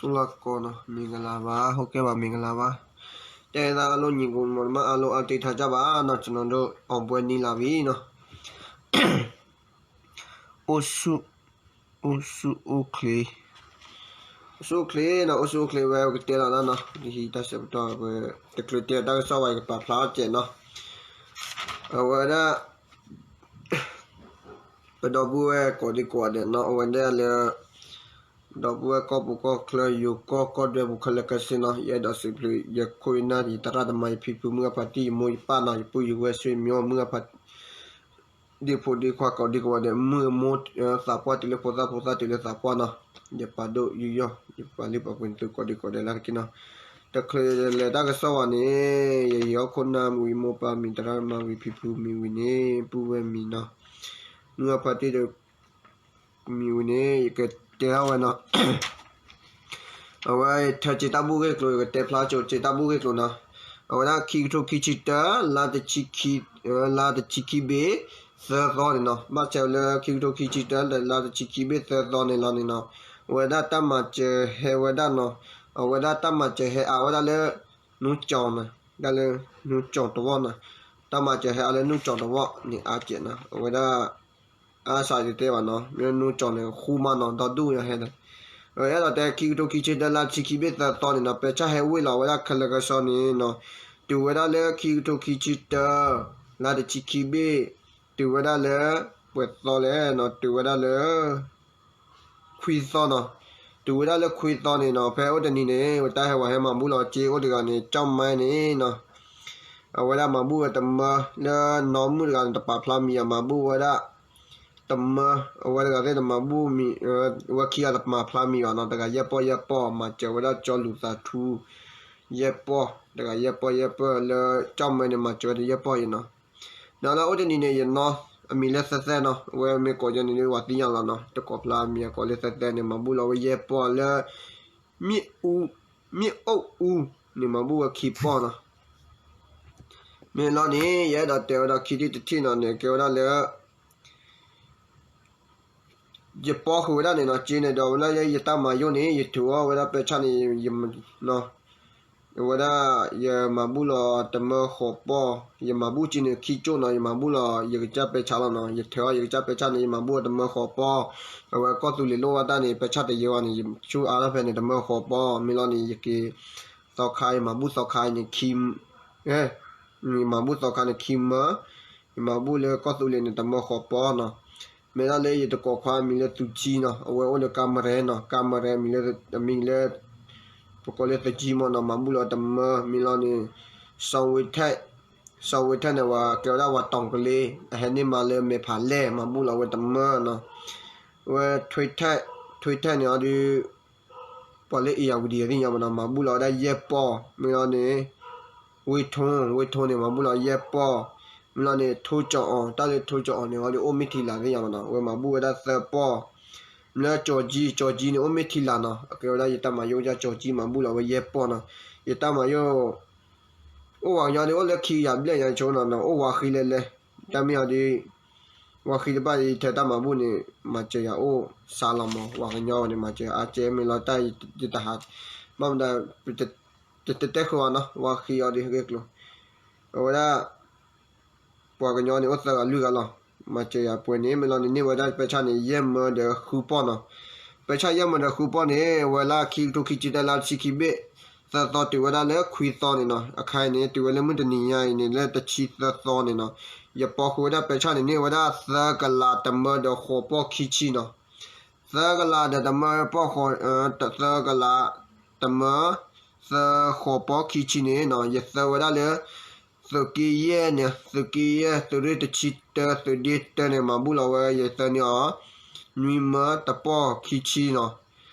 လၢကီၢ်နီၤ မင်္ဂလာပါ ဟုတ်ကဲ့ပါ မင်္ဂလာပါ တဲသးအလိၣ်ညီကိမး မ့ၢ်အလိၣ်အါတ့ထါကၢ်ဘၣ်နီၤ ကျွန်တော်တို့ အောင်ပွဲနီၤလီၤဘၣ်နီၤ အိၣ်ဆူၣ် အိၣ်ဆူၣ်အိၣ်ချ့ အိၣ်ဆူၣ်အိၣ်ချ့နီၤ အိၣ်ဆူၣ်အိၣ်ချ့ဝဲ ပကတဲလီၤနီၤ ဟံးတၢ်ဆၢကတီၢ်ဝဲ တချုးတဲတၢ်ကစီၣ်ဝဲ ယကပာ်ဖျါအီၣ်ကဲးနီၤ အဝဲဒၣ် ပဒီပုၢ်ဝဲၢ်ကိးဒံကိးဂၤဒဲးနီၤ အဝဲဒၣ်လၢ ဒီပုၢ်ဝဲၢ်ကီၢ်ပူၤကီၢ်ချၢ ယိၤကီၢ်ကီၢ်ဒွဲပူၤခဲလၢာ်ခဲဆ့နီၤ ယအဲၣ်ဒိးစံးဘျုး ယခိၣ်ယနၢ် ယသရၣ်သမါ ယဖံဖု မုၢ်ဂၢ်ဖါတံၢ် ယမိၢ်ယပၢ်နီၤ ယပုၢ်ယဝဲၢ် ဆွေမျိုး မုၢ်ဂၢ်ဖါ ဒ့ဖိဒ့ခွါကိးဒံကိးဂၤဒဲး မုၢ်မိၢ်သးပှၢ်တုၤလၢဖိသၣ် ဖိသၣ်တုၤလၢသးပှၢ်နီၤ ယပာ်ဒိၣ်ယူးယီၣ် ယပာ်လုၢ်ပာ်ပှ့ၤသုကိးဒံကိးဂၤဒဲးလၢတက့ၢ်နီၤ တချုးလဲၤတၢ်ကစီၣ်ဘၣ်န့ၣ် ယဟံးဟီၣ်ခိၣ်နၢ်မံၤ မိၢ်ပၢ်မံၤ သရၣ်သမါဝံၤ ဖံဖုမံၤဝံၤန့ၣ် ပုၢ်ဝဲၢ်မံၤနီၤ မုၢ်ဂၢ်ဖါတံၢ်ဒီး မံၤဝံၤန့ၣ် ယကတဲထီၣ်ဝဲနီၤ အဝဲထၢက့ၤတၢ်ဘူၣ်ဂ့ၢ်ကျိၤ ယကတဲဖျါကၠိက့ၤတၢ်ဘူၣ်ဂ့ၢ်ကျိၤနီၤ အဝဲဒၣ်ခံကထိခံဆံတၢ လါတဆံခံ လါတဆံခံဘ့ၣ် သၢသီန့ၣ်နီၤ ဘၣ်ဆၣ်လၢခံကထိခံဆံတၢ လါတဆံခံဘ့ၣ်သၢသီန့ၣ်လီၤန့ၣ်နီၤ အဝဲဒၣ်တၢ်မၤစၢၤဟဲဝဲဒၣ်နီၤ အဝဲဒၣ်တၢ်မၤစၢၤဟဲအါဝဲဒၣ်လၢ နူကၠီၤန့ၣ် ဒၣ်လၢ နူကၠီၤတဝီန့ၣ် တၢ်မၤစၢၤဟဲအါလၢနူကၠီၤတဝီန့ၣ် အါကဲးနီၤ အဝဲဒၣ် အါစးယတဲဘၣ်နီၤ မ့ၢ်နူကၠီၤန့ၣ် ဃူမးနီၤ ဒီဒူၣ်ညါဟဲဒီး အဲၣ်ဒိးတဲခံကထိခံဆံတၢ လါတဆံခံဘ့ၣ်သၢသီန့ၣ်နီၤ ပဲာ်ဆၣ်ဟဲဝ့ၢ်လီၤဝဲဒၣ်ခဲလၢာ်ခဲဆ့န့ၣ်နီၤ တုၤဝဲဒၣ်လၢခံကထိခံဆံတၢ လါတဆံခံဘ့ၣ် တုၤဝဲဒၣ်လၢ ပှဲၤသီလဲၣ်နီၤ တုၤဝဲဒၣ်လၢ ခွံသီနီၤ တုၤဝဲဒၣ်လၢခွံသီန့ၣ်နီၤ ဖဲအိၣ်တနံၤန့ၣ် ဝဲတၢ်ဟဲဝဲဟဲမၤဘူၣ်လီၤက့အိၣ်တဂၤန့ၣ် ကၠီၣ်မဲန့ၣ်နီၤ အဝဲဒၣ်မၤဘူၣ်ဝဲတမၢလၢနီၢ်မုၣ်တဂၤန့ၣ် တပာ်ဖျါမံၤ အမၤဘူၣ်ဝဲဒၣ် တမၢ အဝဲတဂၤသ့ၣ်တမၤဘူၣ်မံၤ ဝဲခံဂၤတပာ်ဖျါမံၤဘၣ်နီၤ တဂၤယဲၢ်ပီၢ်ယဲၢ်ပီၢ် မၤစၢၤဝဲဒၣ်ကၠီလူၤသးထူ ယဲၢ်ပီၢ် တဂၤယဲၢ်ပီၢ်ယဲၢ်ပီၢ်လၢကၠီၣ်မဲန့ၣ် မၤစၢၤဝဲဒၣ်ယဲၢ်ပီၢ်အံၤနီၤ ဒီးလၢအိၣ်တနံၤန့ၣ် ယနီၢ် အမံၤလၢသဲသဲနီၤ အဝဲမ့ၢ်ကိးယဲန့ၣ် ဝၤသ့ၣ်ညါလီၤနီၤ တကိးဖျါမံၤအကိးလၢသဲသဲန့ၣ် မၤဘူၣ်လီၤဝဲယဲၢ်ပီၢ်လၢ မ့ၣ်အူ မ့ၣ်အူအူန့ၣ် မၤဘူၣ်ဝဲခံပီၢ်နီၤ မ့ၢ်လီၤန့ၣ် ယအဲၣ်ဒိးတဲဝဲဒၣ်ခံထံၣ်တထံၣ်နီၤန့ၣ် ကဲဝဲဒၣ်လၢ ယပီၢ်ဃုာ်ဝဲဒၣ်န့ၣ်နီၤ က့န့ၣ်ဒီးဝဲလၢယတၢ်မၤယိၣ်န့ၣ် ယထုးအီၣ်ဝဲဒၣ်ပဲာ်ဆၣ်န့ၣ် ယမၤ အဝဲဒၣ် ယမၤဘူၣ်လီၤတမၢဃိးပီၢ် ယမၤဘူၣ်က့န့ၣ်ခံကၠိၣ်နီၤ ယမၤဘူၣ်လီၤ ယကစၢ်ပဲာ်ဆၣ်လီၤနီၤ ယထုးအီၣ်ယကစၢ်ပဲာ်ဆၣ်န့ၣ် ယမၤဘူၣ်တမၢဃိးပီၢ် အဝဲကီၢ်သူလ့ၤလိၣ်ဘၣ်တၢ်န့ၣ် ပဲာ်ဆၣ်တယဲဝဲန့ၣ် ယဆူအါထီၣ်ဖဲန့ၣ် တမၢဃိးပီၢ် မ့ၢ်လီၤန့ၣ် ယက့ၤ သီခါ ယမၤဘူၣ်သီခါန့ၣ်ခံ ယမၤဘူၣ်သီခါန့ၣ်ခံမၢ ယမၤဘူၣ်လၢကီၢ်သူလ့ၤန့ၣ် တမၢဃိးပီၢ်နီၤ မ့ၢ်ဒၣ်လၢယတကိးခွါအမံၤလၢသူကၠံနီၤ အဝဲအိၣ်လၢကါမရဲနီၤ ကါမရဲ မံၤလၢ ပကိးလၢသူကၠံမ့ၢ်နီၤ မၤဘူၣ်လီၤတမၢ မ့ၢ်လီၤန့ၣ် စီၤဝ့ထဲၣ် စီၤဝ့ထဲၣ်န့ၣ် ဝဲကဲဝဲဒၣ်ဝဲတီၤကလ့ အဟဲန့ၢ်မါလၢမဲာ်ဖးလဲၢ် မၤဘူၣ်လီၤဝဲတမၢနီၤ ဝဲထွ့ထဲၣ် ထွ့ထဲၣ်န့ၣ်အီၤဒုး ပှၤလၢဧရာဝတီသ့ၣ်ညါမ့ၢ်နီၤ မၤဘူၣ်လီၤဝဲဒၣ်ယဲၢ်ပီၢ် မ့ၢ်လီၤန့ၣ် ဝ့ထိ ဝ့ထိန့ၣ် မၤဘူၣ်လီၤယဲၢ်ပီၢ် မ့ၢ်လီၤန့ၣ် ထိကၠီၤအီၤ တၢ်လၢထိကၠီၤအီၤန့ၣ် အီၤဒုးအိၣ်မ့ၢ်ထံလာ်သ့ၣ်ညါမ့ၢ်နီၤ ဝဲမၤဘူၣ်ဝဲဒၣ်သၢပီၢ် လၢကၠီၤကၠံ ကၠီၤကၠံန့ၣ် အိၣ်မ့ၢ်ထံလာ်နီၤ အကဲဝဲဒၣ်ယတၢ်မၤယိၣ်ကၢ်ကၠီၤကၠံ မၤဘူၣ်လီၤဝဲယဲၢ်ပီၢ်နီၤ ယတၢ်မၤယိၣ် အိၣ်ဝဲကညီဒုး အိၣ်လၢခံကယၤဘျဲၣ်ညါဆိနီၤ အိၣ်ဝဲဃံလဲၣ်လဲၣ် တၢ်မ့ၢ်အီၤဒုး ဝဲဃံတဘၣ်အံၤ ထဲတၢ်မၤဘူၣ်န့ၣ် မၤစၢၤယၤအိၣ်စါလီၤမး ဝဲကညီဝဲန့ၣ် မၤစၢၤအါကဲမ့ၢ်လီၤတၢ် ယတဟး ဘၣ်မတၤ တတဲဃုာ်အီၤနီၤ ဝဲဃံအီၤဒုးဂ့ၢ်ကျိၤ အဝဲဒၣ် ပှၤကညီန့ၣ် အိၣ်သၢဂၤလွံၢ်ဂၤလီၤ မၤစၢၤယၤပှဲၤန့ၣ် မ့ၢ်လီၤန့ၣ် န့ၢ်ဝဲဒၣ်ပဲာ်ဆၣ်န့ၣ် ယဲၢ်မၢဒီးဃုပီၢ်နီၤ ပဲာ်ဆၣ်ယဲၢ်မၢဒီးဃုပီၢ်န့ၣ် ဝဲလၢခံကထိခံဆံတၢ လါတဆံခံဘ့ၣ် သၢသီတုၤဝဲဒၣ်လၢခွံသီန့ၣ်နီၤ အခါအံၤန့ၣ် တုၤဝဲလၢမုၢ်တနံၤညါအံၤန့ၣ် လၢတဆံသၢသီန့ၣ်နီၤ ယပီၢ်ဃုာ်ဝဲဒၣ်ပဲာ်ဆၣ်န့ၣ် န့ၢ်ဝဲဒၣ်သၢကလးတမၢဒီးဃိးပီၢ်ခံဆံနီၤ သၢကလးဒီးတမၢပီၢ်ဃိး သၢကလး တမၢ သၢဃိးပီၢ်ခံဆံန့ၣ်နီၤ ယသၢဝဲဒၣ်လၢ သုးက့ယဲၢ်န့ၣ် သုးက့ယဲၢ် သုးရ့ၣ်တဆံတၢ သုးဒ့တၢန့ၣ် မၤဘူၣ်လီၤဝဲ ယသၢန့ၢ်အီၤ နွံမၢတပီၢ်ခံဆံနီၤ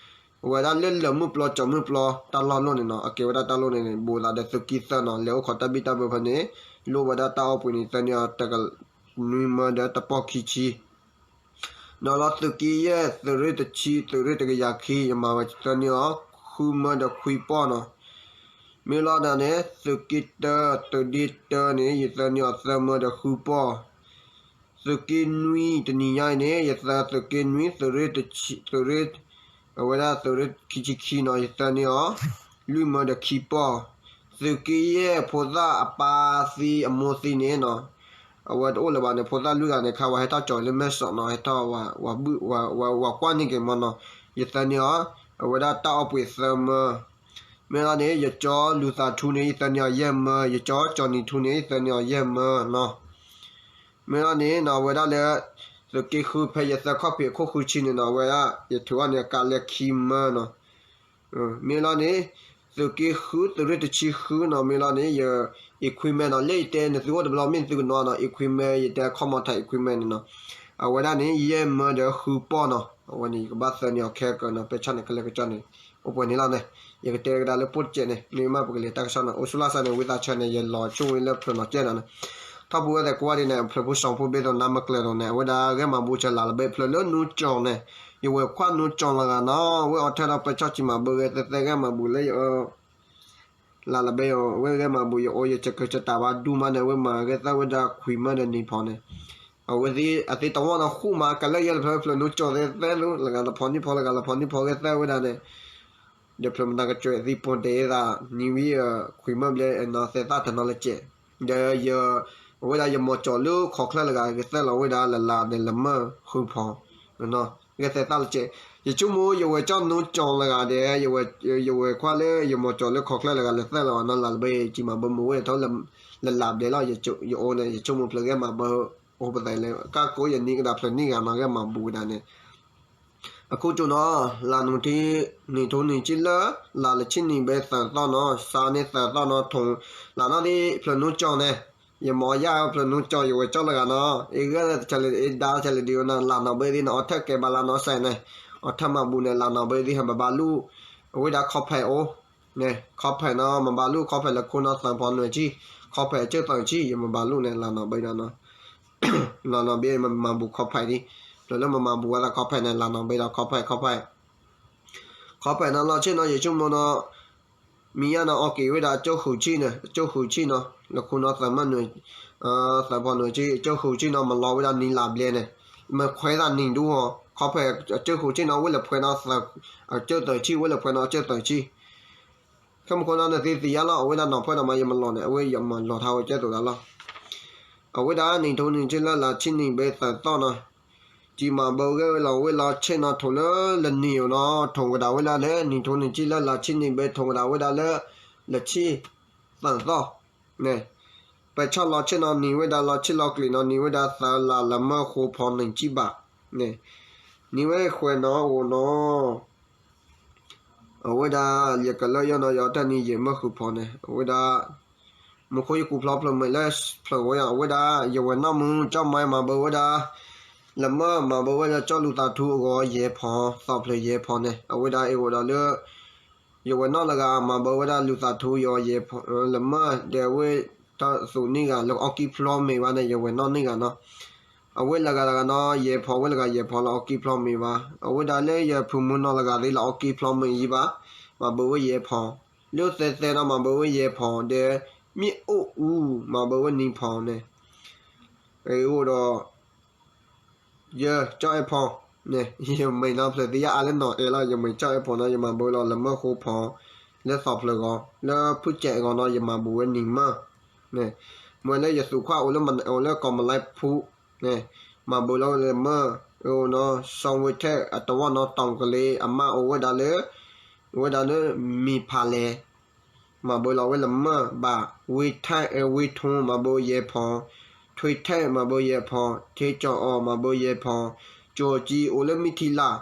အဝဲဒၣ်လၢလၢာ်မုၢ်ပျီကၠီၤမုၢ်ပျီ တၢ်လီၢ်လိၣ်န့ၣ်နီၤ အကဲဝဲဒၣ်တၢ်လိၣ်န့ၣ် ဘူးသးဒီးသုးက့သၢနီၤ လဲၤအိၣ်ခိးတၢ်ဘံၣ်တၢ်ဘၢဖဲန့ၣ် လိၣ်ဝဲဒၣ်တၢ်အီၣ်ပှ့ၤန့ၣ် သၢန့ၢ်အီၤ နွံမၢဒီးတပီၢ်ခံဆံ ဒီးလီၤသုးက့ယဲၢ် သုးရ့ၣ်တဆံ သုးရ့ၣ်တကယၤခံ ယမၤဝဲသၢန့ၢ်အီၤ ဃုမၢဒီးခွံပီၢ်နီၤ မ့ၢ်လီၤဒီးန့ၣ် သုးက့တၢ သုးဒ့တၢန့ၣ် ယသၢန့ၢ်အီၤသၢမၢဒီးဃုပီၢ် သုးက့နွံ တနံၤညါအံၤန့ၣ် ယသၢသုးက့နွံ သုးရ့ၣ်တဆံ သုးရ့ၣ် အဝဲဒၣ်သုးရ့ၣ်ခံဆံခံနီၤ ယသၢန့ၢ်အီၤ လွံၢ်မၢဒီးခံပီၢ်, သုးက့ယဲၢ်ဖိသၣ်အပၢ်သံအမိၢ်သံန့ၣ်နီၤ, အဝဲတအိၣ်လၢၤဘၣ်န့ၣ် ဖိသၣ်လွံၢ်ဂၤန့ၣ် ခါဝဲဟဲထီၣ်ကၠီၤလၢမဲၢ်စီးနီၤ ဟဲထီၣ်ဝၤကွၢ်န့ၢ်က့ၤမၢ်နီၤ, ယသၢန့ၢ်အီၤ အဝဲဒၣ်တၢ်အီၣ်ပှ့ၤသၢမၢ မ့ၢ်လီၤန့ၣ် ယကၠီလူၤသးထူန့ၣ် ယသၢန့ၢ်အီၤယဲၢ်မၢ, ယကၠီကၠီနံၤထူန့ၣ် ယသၢန့ၢ်အီၤယဲၢ်မၢနီၤ. မ့ၢ်လီၤန့ၣ်နီၤ အဝဲဒၣ်လၢ သုးက့ဃုဖဲယသၢခီၣ်ဖံးအခိၣ်ဃုဆံန့ၣ်နီၤ အဝဲဒၣ် ယထုးအီၤန့ၣ် ကးလဲခံမၢနီၤ. မ့ၢ်လီၤန့ၣ် သုးက့ဃု သုးရ့ၣ်တဆံဃုနီၤ မ့ၢ်လီၤန့ၣ် ယ equipment နီၤ လၢယတဲနသုအိၣ်တဘျီမ့ၢ်သုကနၣ်နီၤ equipment ယတဲခီမီထး equipment န့ၣ်နီၤ အဝဲဒၣ်န့ၣ် ယဲၢ်မၢဒီးဃုပီၢ်နီၤ အဝဲန့ၣ် ယကဘၣ်သၢန့ၢ်အီၤခဲကၢနီၤ ပဲဆၣ်န့ၣ် ကလဲၤကကၠီန့ၣ် အိၣ်ပှဲၤန့ၣ်လီၤန့ၣ် ယကတဲကဒါလၢပိၢ်တစဲးန့ၣ် မ့ၢ်မးပကလဲၤတၢ်ကစီၣ်န့ၣ် အိၣ်ဆူၣ်လၢ်စၢ်န့ၣ် ဝံသးစူၤန့ၣ် ယလီၤဆိၣ်ဝဲလၢဖျၢၣ်နီၤကဲနီၤန့ၣ် ထီၣ်ပူၤဝဲသဲးကွၢ်ဒ်န့ၣ် ဖျၢၣ်ဖိစီၤဖိဘ့ၣ်သိးနါမကျၢၤဒိၣ်န့ၣ် အဝဲဒၣ်ဂဲၢ်မၤဘူဆဲးလၤလၢဘဲဖျၢၣ်လၢနူကၠီန့ၣ် ယဝဲၢ်ခွါနူကၠီလၢဂၤနီၤ ဝဲအီၤထဲဒီးပဲဆၣ်စံးမၤဘၢဂဲၤသဲသဲဂဲၢ်မၤဘူလၢယ လၢလၢဘဲအီၤ အဝဲဂဲၢ်မၤဘူယအိၣ်ယစကၢၢ်စတးဘၣ်ဒူမးန့ၣ် အဝဲမၤဂဲၤသၢဝဲဒၣ်ခွံမၢဒီးနံၤဖီန့ၣ် အဝဲသ့ၣ်အသ့တဝီၢ်နီၤဃူမး ကလၢယဲၢ်လၢဖျၢၣ်ဖျၢၣ်နူကၠီသဲသဲလူး လၢဂၤတဖီနံၣ်ဖီ လၢဂၤတဖီနံၣ်ဖီဂဲၤသၢဝဲဒၣ်န့ၣ် ဒီးဖျၢၣ်မတၤကစၢၢ်သံပိၢ်တဲသး နံၤဝံအခွံမၢဘျဲနီၤ သဲသၣ်တနီၤလၢကဲး ဒီး အဝဲဒၣ်ယမီၤကၠီလၢခီၣ်ချၢလၢဂၤ ဂဲၤသၢလီၤဝဲဒၣ်လၢလၢ်န့ၣ် လၢမၢဃုဖီ ဂဲၤသဲသၣ်လၢကဲး ယဆိကမိၣ် ယဝဲၢ်ကၠီနူကၠီလၢဂၤဒီး ယဝဲၢ်ခွါလၢယမီၤကၠီလၢခီၣ်ချၢလၢဂၤ လၢသၢလီၤနီၤ လၢလၢဘဲစံးမၤဘၢမုာ်ဝဲထီၣ် လၢလၢ်ဘျဲလီၤ ယအိၣ်န့ၣ် ယဆိကမိၣ်ဖျၢၣ်ဂဲၢ်မၤဘၢ အိၣ်ပသဲးလၢ ကၢ်ကိးယနံၤကဒါဖျၢၣ်နံၣ်ဂၤနီၤ ဂဲၢ်မၤဘူဝဲဒၣ်န့ၣ် အခိၣ်ကၠိနီၤ လါနံၤထူၣ်နံၤဆံလၢ လါလၢဆံနံၤဘဲသၢသီနီၤ စါန့ၢ်သၢသီနီၤ ထိၣ် လါနီၢ်ဒ်ဖျၢၣ်နူကၠီန့ၣ် ယမီၤယၢ်ဖျၢၣ်နူကၠီ ယဝဲၢ်ကၠီလၢဂၤနီၤ အ့ၣ်ဂၢၢ်တဆဲးလၢ အ့ၣ်ဒါတဆဲးလၢဒ်အီၤနီၤ လၢ်နီၤဘဲဒ်န့ၣ် အီထၢၣ်ကဲဘၣ်လါနီၤစဲးန့ၣ် အီထၢၣ်မၤဘူန့ၣ် လၢ်နီၤဘဲဒ်ဟဲဘၣ်ဘၣ်လူၣ် အဝဲဒၣ်ခီဖျိအိၣ်န့ၣ် ခီဖျိနီၤ မၤဘၣ်လူၣ်ခီဖျိလၢခိၣ်နီၤသၢဖီနွံဆံ ခီဖျိအကၢၣ်သၢဆံ ယမၤဘၣ်လူၣ်န့ၣ် လၢ်နီၤဘဲဒၣ်နီၤ လၢ်နီၤဘဲမၤဘူခီဖျိဒ် ဖျၢၣ်လၢမၤမၤဘူဝဲသးခီဖျိန့ၣ် လၢ်နီၤဘဲဒီးခီဖျိခီဖျိ ခီဖျိနီၤ လီၤဆ့ၣ်နီၤ ယဆိကမိၣ်နီၤ မံၤယါနီၤ အီၣ်က့ၤဝဲဒၣ်ကၠိဃုာ်ဆံန့ၣ် ကၠိဃုာ်ဆံနီၤ လၢခိၣ်နီၤသၢမၢနွံ သၢဖီနွံဆံ ကၠိဃုာ်ဆံနီၤ မၤလီၤဝဲဒၣ်နံၤလၢ်ဘျဲန့ၣ် မၤခွဲးသးနံၤဒူဟီ ခီဖျိကၠိဃုာ်ဆံနီၤ ဝဲလၢခွဲးနီၤ ကၠိသၢဆံ ဝဲလၢခွဲးနီၤကၠိသၢဆံ ခဲမုၢ်ဃိနီၤ နသ့သ့ၣ်ညါလီၤ အဝဲဒၣ်နီၢ်ဖှဲၣ်ဒီးမး ယမၤလီၤန့ၣ် အဝဲယမၤလီၤထါဝဲကဲသိးဒၣ်လီၤ အဝဲဒၣ်နံၤထူၣ်နံၤဆံလၢလါဆံနံၤဘဲသၢသီနီၤ ကံမၤဘၢဂဲၤဝဲလီၤဝဲလီၤဆ့ၣ်နီၤ ထိၣ်လၢလၢနံၤဧိၤနီၤ ထိၣ်ကဒါဝဲဒၣ်လၢ နံၤထူၣ်နံၤဆံလၢလါဆံနံၤဘဲ ထိၣ်ကဒါဝဲဒၣ်လၢ လၢဆံသၢသီန့ၣ် ပဲဆီၣ်လီၤဆ့ၣ်နီၤ နံၤဝဲဒၣ်လီၤဆ့ၣ်လီၤကျံၤနီၤ နံၤဝဲဒၣ်သၢလါလၢမၢဃိဖီနံၤဆံဘးန့ၣ် နံၤဝဲခွဲးနီၤအိၣ်နီၤ အဝဲဒၣ် ယကလၢယီၤနီၤ ယအီၣ်တၢ်နံၤယဲၢ်မၢဃုဖီန့ၣ် အဝဲဒၣ် မူခိၣ်ယကူၣ်ဖျီဖျၢၣ်မဲာ်လၢဖျၢၣ်ဝဲယၤ အဝဲဒၣ် ယဝဲၢ်နီၢ်မုၢ် ကၠီၣ်မါမၤဘၢဝဲဒၣ် လၢမၢမၤဘၢဝဲဒၣ်ကၠီလူၤသးထူအဂီၢ်ယဲၢ်ဖီ သီဖျၢၣ်ယဲၢ်ဖီန့ၣ် အဝဲဒၣ်အ့ၣ်အိၣ်ဒီးလၢ ယဝဲၢ်နီၢ်လၢဂၤမၤဘၢဝဲဒၣ်လူၤသးထူယဲၢ်ဖီ လၢမၢဒီးအဝဲတၢ်သူးနံၣ်ဂၤလၢအီၣ်ကံၣ်ဖျီမ့ၤဘၣ်န့ၣ် ယဝဲၢ်နီၢ်နံၣ်ဂၤနီၤ အဝဲလၢဂၤလၢဂၤနီၤ ယဲၢ်ဖီ ဝဲလၢဂၤယဲၢ်ဖီလၢအီၣ်ကံၣ်ဖျီမ့ၤဘၣ် အဝဲဒၣ်လၢယဖုမုၢ်နီၢ်လၢဂၤသ့ၣ်လၢအီၣ်ကံၣ်ဖျီမ့ၤယံၤဘၣ် မၤဘၢဝဲယဲၢ်ဖီ လၢသဲသဲနီၤ မၤဘၢဝဲယဲၢ်ဖီ ဒီး မ့ၣ်အူၣ်အူ မၤဘၢဝဲနံၤဖီန့ၣ် အ့ၣ်အိၣ်ဒီး ယကၠီအဲၣ်ဖီန့ၣ် ယမ့ၢ်နီၤဖျၢၣ်သ့ၣ်ယါအါလၢနီၢ်အဲၣ်လီၤ ယမ့ၢ်ကၠီအဲၣ်ဖီနီၤ ယမၤဘၢလီၤလၢမၢဃိဖီ လၢသီဖျၢၣ်ဂီၤ လၢဖုၣ်စဲးဂီၤနီၤ ယမၤဘၢဝဲနံၤမၢန့ၣ် မ့ၢ်လၢယသူးခွါအိၣ်လၢ အိၣ်လၢကီၢ်မလါဖူန့ၣ် မၤဘၢလီၤဝဲလၢမၢ အ့ၣ်အိၣ်နီၤ စီဝ့ထဲၣ်အတဝီနီၤ တီၢ်ကလ့ အမါအိၣ်ဝဲဒၣ်လၢ အိၣ်ဝဲဒၣ်လၢမံၤဖးလဲၣ် မၤဘၢလီၤဝဲလၢမၢဘၣ် ဝ့ထဲၣ် ဝ့ထူ မၤဘၢယဲၢ်ဖီ ထွ့ထဲၣ် မၤဘၢယဲၢ်ဖီ ထ့ကၠီၤအီၤ မၤဘၢယဲၢ်ဖီ ကၠီၤကံအိၣ်လၢမံထံလာ်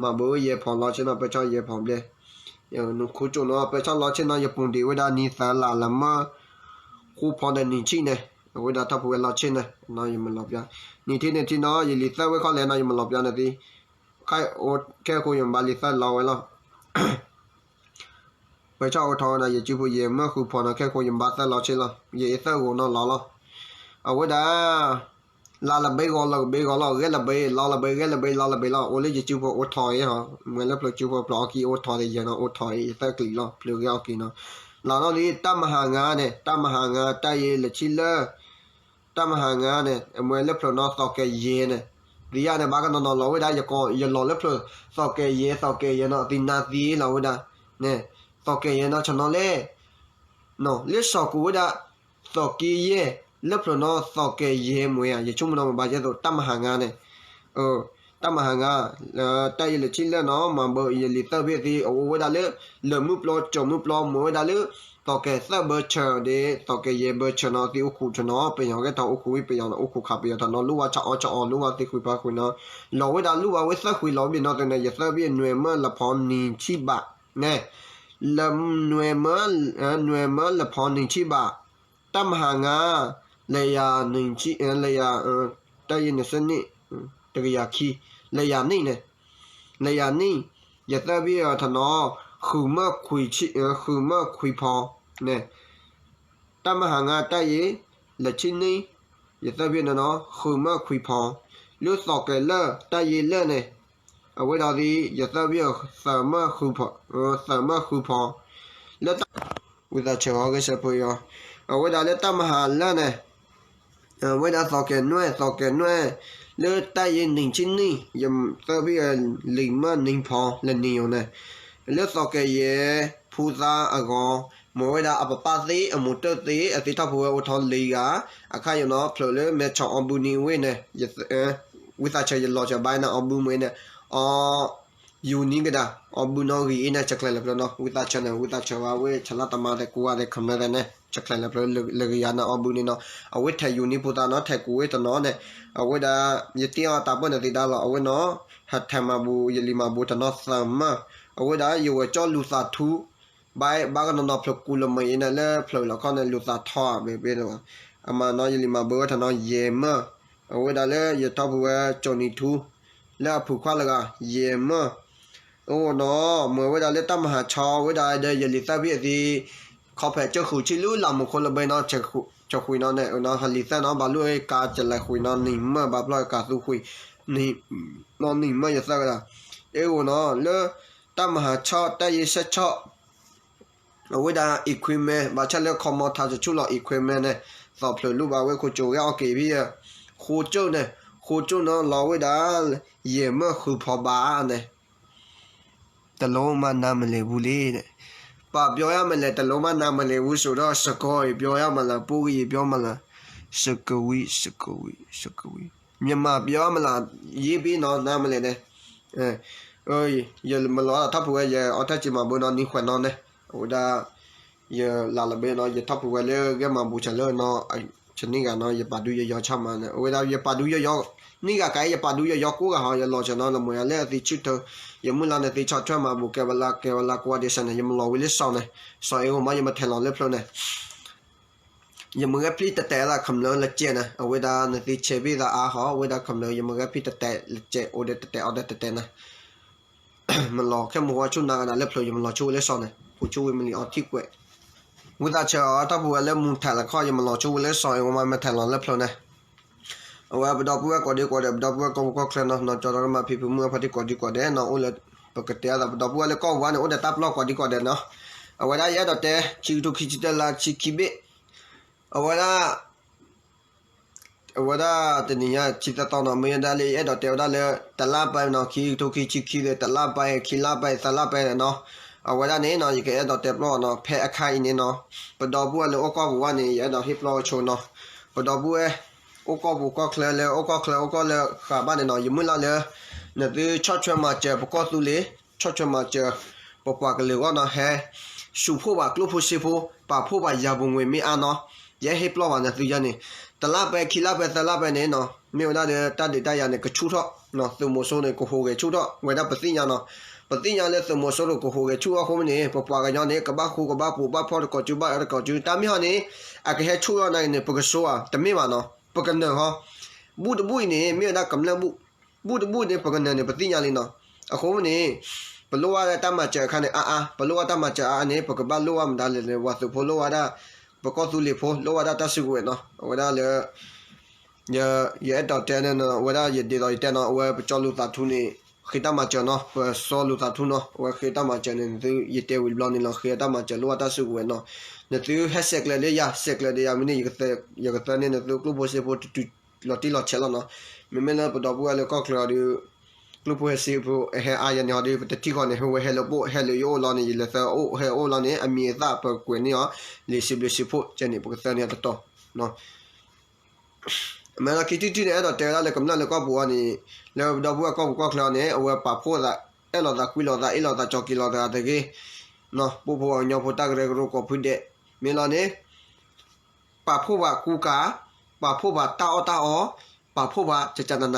မၤဘၢဝဲယဲၢ်ဖီလီၤဆ့ၣ်နီၤ ပဲဆီၣ်ယဲၢ်ဖီဘျဲၣ် နခိၣ်ကၠိနီၤ ပဲဆီၣ်လီၤဆ့ၣ်နီၤ ယပူၤဒံးဝဲဒၣ်နံၤသၢလါလၢမၢ ဃိဖီဒီးနံၤဆံန့ၣ် အဝဲဒၣ်ထီၣ်ဖူဝဲလီၤဆ့ၣ်နီၤ ယမၤလီၤပျါ နံၤထံနံၤထံနီၤ ယလံာ်သၢဝဲခီလဲၣ်နီၤ ယမၤလီၤပျါန့ၣ်သ့ ခဲအိၣ် ခဲခိၣ်ယမၤလံာ်သၢလီၤဝဲလီၤ ပဲဆီၣ်အိၣ်ထီၣ်ဝဲဒီး ယစုပူၤယမၢဃုဖီနီၤ ခဲခိၣ်ယမၤသၢလီၤဆ့ၣ်လီၤ ယအ့ၣ်သၢဂိၤနီၤလီၤလီၤ အဝဲဒၣ် လါလၢဘ့ဂီၤလၢကဘ့ဂီၤလီၤ ဂဲၤလၢဘ့ လီလၢဘ့ ဂဲၤလၢဘ့ လီလၢဘ့လီၤ အိၣ်လၢယစုပူၤအိၣ်ထီၣ်အံၤဟီ မ့ၢ်လၢဖျၢၣ်စုပူၤဖျၢၣ်အီၣ်ကံၣ်အိၣ်ထီၣ်ဒီးယဲနီၤ အိၣ်ထီၣ်အံၤ ယသၢကလံၤလီၤ ဖျၢၣ်ဂဲၤအီၣ်ကံၣ်နီၤ လီၤနီၤဒ် တၢ်မဟါငါန့ၣ် တၢ်မဟါငါ တၢ်ယဲလၢဆံလၢ တၢ်မဟါငါန့ၣ် အမ့ၢ်လၢဖျၢၣ်နီၤသီကဲယဲန့ၣ် သ့ၣ်ညါန့ၣ် ဘၣ်ကနီၤနီၤလီၤဝဲဒၣ် ယကိး ယလီၤလၢဖျၢၣ် သီၣ်ကဲၣ်ယဲ သီၣ်ကဲၣ်ယဲနီၤ သ့ၣ်နါသ့လီၤဝဲဒၣ် န့ၣ် သီၣ်ကဲၣ်ယဲနီၤ ဆၢနီၤလဲၣ် လၢစီၤကိးဝဲဒၣ် သီၣ်ကဲၣ်ယဲ လၢဖျၢၣ်နီၤ သီၣ်ကဲၣ်ယဲမ့ၢ်ဧါ ယဆိကမိၣ်နီၤ မ့ၢ်ဘၣ်ယဲသိး တၢ်မၤဟးငါန့ၣ် တၢ်မၤဟးငါ တၢ်ယဲလၢာ်ဆံလၢာ်နီၤ မၤဘၢယလံာ်သၢဘ့ၣ်သ့ အအိၣ်ဝဲဒၣ်လၢ လၢာ်မုၢ်ပျီ ကၠီၤမုၢ်ပျီ မ့ၢ်ဝဲဒၣ်လၢ သီၣ်ကဲၣ်သၢဘၢဆၢဒီး သီၣ်ကဲၣ်ယဲၢ်ဘၢဆၢနီၤ သ့အိၣ်ခိးဆၢနီၤ ပယီၤကဲထီၣ်အိၣ်ခိးဝံၤ ပယီၤအိၣ်ခိးခးပယီၤထီၣ်နီၤ လိၣ်ဝဲဆၣ်အီၣ်ဆၣ်အီ လိၣ်ဝဲသ့ခွံဖါခွံနီၤ လီၤဝဲဒၣ်လိၣ်ဘၣ်ဝဲသၢခွံလီၤဘ့ၣ်နီၤ သန့ၣ် ယသၢဘ့ၣ်နွဲၣ်မၢလၢဖီနံၤဆံဘး န့ၣ် လၢနွဲၣ်မၢ နွဲၣ်မၢလၢဖီနံၤဆံဘး တၢ်မၤဟးငါ လၢယၤနံၣ်ဆံ လၢယၤ တၢ်ယဲနံၣ်ဆံန့ၣ် တကယၤခံ လၢယၤနံၣ်န့ၣ် လၢယၤနံၣ် ယသၢဘ့ၣ်အီၤထီၣ်နီၤ ဃုမၢခွံ ဃုမၢခွံဖီ န့ၣ် တၢ်မၤဟးငါတၢ်ယဲ လၢာ်ဆံနံၣ် ယသၢဘ့ၣ်နီၤနီၤ ဃုမၢခွံဖီ လၢသီၣ်ကဲၣ်လၢာ် တၢ်ယဲလၢာ်န့ၣ် အဝဲဒၣ်သ့ ယသၢဘ့ၣ်အီၤ သၢမၢဃုဖီ သၢမၢဃုဖီ လၢတၢ် ဝံသးစူၤဟီဂ့ၤစဲးဖိအီၤ အဝဲဒၣ်လၢတၢ်မၤဟးလၢာ်န့ၣ် အဝဲဒၣ်သီၣ်ကဲၣ်နွဲၣ် သီၣ်ကဲၣ်နွဲၣ် လၢတၢ်ယဲနံၣ်ဆံနံၣ် ယသၢဘ့ၣ်အီၤ လံာ်မၢနံၣ်ဖီ လၢနံၣ်ယိၤန့ၣ် လၢသီၣ်ကဲၣ်ယဲ ဖိသၣ်အဂီၢ် မ့ၢ်ဝဲဒၣ်အပပၢ်သ့ အမိၢ်တၢၢ်သ့ အသ့ထီၣ်ဖိဝဲအိၣ်ထီၣ်လံၤဂၤ အခါယိၤနီၤ ဖျၢၣ်လၢမဲဆီၣ်အီဘူနံၤဝ့ၢ်န့ၣ် ဝံသးစူၤယလီၤစၢၤဘၣ်န့ၣ် အီဘူမ့ၢ်န့ၣ် အီ ယူၤနံကဒါ အီဘူနီၣ်ဂံၢ်အ့န့ၣ် ဆဲးကျိးလၢဖျၢၣ်နီၤ ဝံသးစူၤန့ၣ် ဝံသးစူၤဝဲ ဝဲဆလၢတမါသဲးကူဝါသဲး ခမျၢၢ်သဲးန့ၣ် ဆဲးကျိးလၢဖျၢၣ် လၢကယၤန့ၣ် အီဘူန့ၣ်နီၤ အဝဲထဲးယူၤနံဖိသၣ်နီၤ ထဲးကူဝ့တနီၤန့ၣ် အဝဲဒၣ် ယတ့အီၤတၢ်ပၢၢ်န့ၣ်သ့ဒၣ်လီၤ အဝဲနီၤ ဟဲထဲးမၤဘူၣ် ယလံာ်မၤဘူၣ်တနီၤသၢမၢ အဝဲဒၣ် ယဝဲၢ်ကၠီလူၤသးထူ ဘၣ်ဘၣ်ကနီၤနီၤဖျၢၣ်ကူလၢမ့ၢ်အံၤန့ၣ် လၢဖျၢၣ်လီၤခီန့ၣ် လူၤသးထီဘ့ၣ်ဘ့ၣ်လီၤ အမၤနီၤ ယလံာ်မၤဘူၣ်ဝဲထီၣ်နီၤ ယဲၢ်မၢ အဝဲဒၣ်လၢယထီၣ်ဖုဝဲ ကၠီနံၤထူ လၢအဖုခွါလၢဂၤ ယဲၢ်မၢ အအိၣ်နီၤ မ့ၢ်ဝဲဒၣ်လၢတၢ်မၤဟးဆီဝဲဒၣ်ဒီး ယလံာ်သၢဘ့ၣ်အသ့ ခီဖျိကၠိဃုာ်ဆံလၢလၢမူခိၣ်လၢဘဲနီၤ ကၠိဃုာ်နီၤန့ၣ် ဟးလံာ်သၢနီၤ ဘၣ်လိၣ်ကါကလဲၤဃုာ်နီၤ နံၤမၢဘၣ်ဖျီကါသူဃုာ် နံၤမၢယသၢကဒီး အအိၣ်နီၤ လၢ တၢ်မၤဟးဆီ တၢ်ယဲၢ်ဆၢဆီ အဝဲဒၣ် equipment ဘၣ်ဆၣ်လၢခီမီထါတဆူၣ်လီၤ equipment န့ၣ် သီၣ်ဖျၢၣ်လိၣ်ဘၣ်ဝဲခိၣ်ကၠိဂဲၤအီၣ်က့ၤဖဲ ဃိကၠိန့ၣ် ဃိကၠိနီၤလီၤဝဲဒၣ် ယဲၢ်မၢဃုဖီဘးန့ၣ် တလိၣ်မၤနၤမလဲၣ်ဝူလံ ပှၤပြောရမလဲၣ် တလိၣ်မၤနၤမလဲၣ်ဝူ ဆိုတော့ စကီး ပြောရမလား ပိုကရံ ပြောမလား စကဝံး စကဝံး စကဝံး မြန်မာပြောရမလား ရေးပေးနော် နားမလည်နဲ့ ယမၤလီၤထီၣ်ဖုဝဲ ယအီၣ်တၢ်စံးမၤဘၣ်နီၤ နံၤခွဲးနီၤန့ၣ် အဝဲဒၣ် ယလၢ်လၢဘဲနီၤ ယထီၣ်ဖုဝဲလၢဂဲၤမၤဘူၣ်ဆၣ်လၢနီၤ ဆနံၣ်ဂၤနီၤ ယပာ်ဒူယယီၤဆၣ်မးန့ၣ် အဝဲဒၣ်ယပာ်ဒူယယီၤ နံၣ်ဂၤကါအံၤ ယပာ်ဒူယယီၤကိးဂၤဟီ ယလီၤဆၢနီၤ လၢမ့ၢ်ယၤလၢအသံဆူၣ်ထၢ ယမုၢ်လၢ်န့ၣ်သ့ဆီၣ်ထွဲမၤဘူၣ် ကဲဝဲလၢ ကဲဝဲလၢကွၢ်ဒ့ဆၣ်န့ၣ် ယမၤလီၤဝံၤလၢစီၤန့ၣ် စီၤအ့ၣ်ဂိၤမး ယမၤထဲးလီၤလၢဖျၢၣ်န့ၣ် ယမ့ၢ်ဂဲၤဖျံးတတဲာ်လၢခမျၢၢ်လၢကဲန့ၣ် အဝဲဒၣ်နသ့ဆဲးဘ့ၣ်သးအါဟီ အဝဲဒၣ်ခမျၢၢ် ယမ့ၢ်ဂဲၤဖျံးတတဲာ်လၢကဲ အိၣ်ဒီးတတဲာ်အီၤဒီးတတဲာ်န့ၣ် မၤလီၤခဲမုၢ်ဝါဆူၣ်နၤကဒါလၢဖျၢၣ် ယမၤလီၤဆူၣ်ဝဲလၢစီၤန့ၣ် ဖူဆူၣ်ဝံၤမလံၤအီထံကွဲး ဝံသးစူၤအီၤထီၣ်ဖုဝဲလၢမူထဲးလၢခီ ယမၤလီၤဆူၣ်ဝဲလၢစီၤအ့ၣ်ဂိၤမး မၤထဲးလီၤလၢဖျၢၣ်န့ၣ် အဝဲပဒီပုၢ်ဝဲၢ်ကိးဒံကိးဒဲး ပဒီပုၢ်ဝဲၢ်ကီၢ်ပူၤကီၢ်ချၢနီၤ နီၢ်ကၠီဒီးမၤဖံးဖုမုၢ်အဖါတံၢ်ကိးဒံကိးဒဲးနီၤ အိၣ်လၢ ပကတဲအသး ပဒီပုၢ်ဝဲၢ်လၢကီၢ်ပူၤဝဲန့ၣ် အိၣ်ဒီးတၢ်ပျီၢ်ကိးဒံကိးဒဲးနီၤ အဝဲဒၣ်ယအဲၣ်ဒိးတဲ ခံကထိခံဆံတၢလါဆံခံဘ့ၣ် အဝဲဒၣ် အဝဲဒၣ်တနံၤညါ ဆံသၢသီနီၤ မ့ၢ်ဝဲဒၣ်လၢယအဲၣ်ဒိးတဲဝဲဒၣ်လၢ တလါပဲနီၤ ခံကထိခံဆံခံဒီး တလါပဲ ခံလါပဲ သၢလါပဲန့ၣ်နီၤ အဝဲဒၣ်န့ၣ်နီၤ ယကအဲၣ်ဒိးတဲပျီၢ်နီၤ ဖဲအခါအံၤန့ၣ်နီၤ ပဒီပုၢ်ဝဲၢ်လၢအိၣ်ကီၢ်ပူၤဝဲန့ၣ် ယအဲၣ်ဒိးဟ့ၣ်ပျီၢ်ဆိနီၤ ပဒီပုၢ်ဝဲၢ် အိၣ်ကီၢ်ပူၤကီၢ်ချၢလၢ အိၣ်ကီၢ်ချၢအိၣ်ကီၢ်လၢဃာ်ဘၣ်န့ၣ်နီၤ ယမုၢ်လၢ်လၢ နသုဆီၣ်ထွဲမၤစၢၤပကီၢ်သူလ့ၤ ဆီၣ်ထွဲမၤစၢၤ ပပှၤကလုာ်အဂီၢ်နီၤ ဟဲ ဆူးဖှိၣ်ဘၣ်ကျိၣ်ဖိစ့ဖိ ပာ်ဖှိၣ်ဘၣ်ယၤပူၤငွေမ့ၢ်အါနီၤ ယဟဲဟ့ၣ်ပျီၢ်ဘၣ်နသုယၤန့ၣ် တလါပဲ ခံလါပဲ သၢလါပဲန့ၣ်နီၤ မ့ၢ်ဝဲဒၣ်ဒီးတၢ်ဒုးတၢ်ယၤန့ၣ် ကဆူၣ်ထီၣ် သုးမီၤစိရိၤန့ၣ် ကဟူးဂဲၤဆူၣ်ထီၣ်ဝဲဒၣ်ပသ့ၣ်ညါနီၤ ပသ့ၣ်ညါလၢသုးမီၤစိရိၤကဟူးဂဲၤဆူၣ်အဃိန့ၣ် ပပှၤကညီန့ၣ် ကဘၣ်ဃူကဘၣ်ဖိး ဘၣ်ဖီၣ်တကိးစု ဘၣ်အၢတကိးစု တၢ်မ့ၢ်ဟီန့ၣ် အကဟဲဆူၣ်ထီၣ်န့ၣ် ပကစိၤဧါ တမ့ၢ်ဘၣ်နီၤ ပကနၢၤဟီ ဘူၣ်တဘူၣ်အံၤန့ၣ် မ့ၢ်ဝဲဒၣ်ကမျၢၢ်ဘူၣ် ဘူၣ်တဘူၣ်အံၤန့ၣ် ပကနၢၤန့ၣ် ပသ့ၣ်ညါလံနီၤ အဃိန့ၣ် ပလိၣ်ဘၣ်ဒၣ်တၢ်မၤစၢၤအခါန့ၣ် အါအါ ပလိၣ်ဘၣ်တၢ်မၤစၢၤအါအါန့ၣ် ပကဘၣ်လိၣ်ဘၣ်မတၤလဲၣ်န့ၣ် ပှၤသုးဖိလိၣ်ဘၣ်ဒၣ် ပကီၢ်သူလ့ၤဖိ လိၣ်ဘၣ်ဒၣ်တၢ်စုကဝဲၤနီၤ အဝဲဒၣ်လၢ ယအဲၣ်ဒိးတဲန့ၣ်နီၤ အဝဲဒၣ်ယဒ်သိးယတဲနီၤ အဝဲပကၠီလူၤသးထူန့ၣ် ဃ့တၢ်မၤစၢၤနီၤ ပစီလူၤသးထူနီၤ အဝဲဃ့တၢ်မၤစၢၤန့ၣ် နသု ယတဲဝံၤတဘျီန့ၣ်လီၤ ဃ့တၢ်မၤစၢၤလိၣ်ဘၣ်တၢ်စုကဝဲၤနီၤ နသုဟဲဆဲးကျိးလၢယၤ ဆဲးကျိးဒီးယၤမ့ၢ်န့ၣ် ယကသၢန့ၢ်နသုကျိၣ်ဖိစ့ဖိတတုၤလီၤတံၢ်လီၤဆဲးလီၤနီၤ မ့မ့ၢ်လၢပဒီပုၢ်ဝဲၢ်လၢကီၢ်ချၢအီၤဒီး ကျိၣ်ဖိဟဲစ့ဖိ ဟဲအါယၤန့ၣ်ဟီဒီး ပတထံၣ်ဃီန့ၣ် ဟဲဝဲဟဲလၢပအိၣ် ဟဲလၢယအိၣ်လီၤန့ၣ် ယလဲၤသၢအိၣ် ဟဲအိၣ်လီၤန့ၣ် အမံၤအသၣ်ပကွဲးန့ၢ်အီၤ လံာ်စံးဘျုးစံးဖှိၣ်ကဲန့ၣ် ပကသၢန့ၢ်အီၤတတီၤ မ့ၢ်လီၤခံထံၣ်ထံၣ်န့ၣ် အဲၣ်ဒိးတဲဝဲဒၣ်လၢကမျၢၢ်လၢကီၢ်ပူၤအီၤန့ၣ် လၢပဒီပုၢ်ဝဲၢ်ကီၢ်ပူၤကီၢ်ချၢအီၤန့ၣ် အဝဲပာ်ဖှိၣ်သး အဲၣ်လိာ်သးကွံလိာ်သး အ့ၣ်လိာ်သးကၠီက့ၤလိာ်သးတဂ့ၤ, ပအိၣ်ဖိပှၤကညီဖိတၢ်ကရၢကရိကိးဖုဒဲး မ့ၢ်လီၤန့ၣ် ပာ်ဖှိၣ်ဘၣ်ကူကၤ, ပာ်ဖှိၣ်ဘၣ်တၢ်အီၣ်တၢ်အီ, ပာ်ဖှိၣ်ဘၣ်ကကန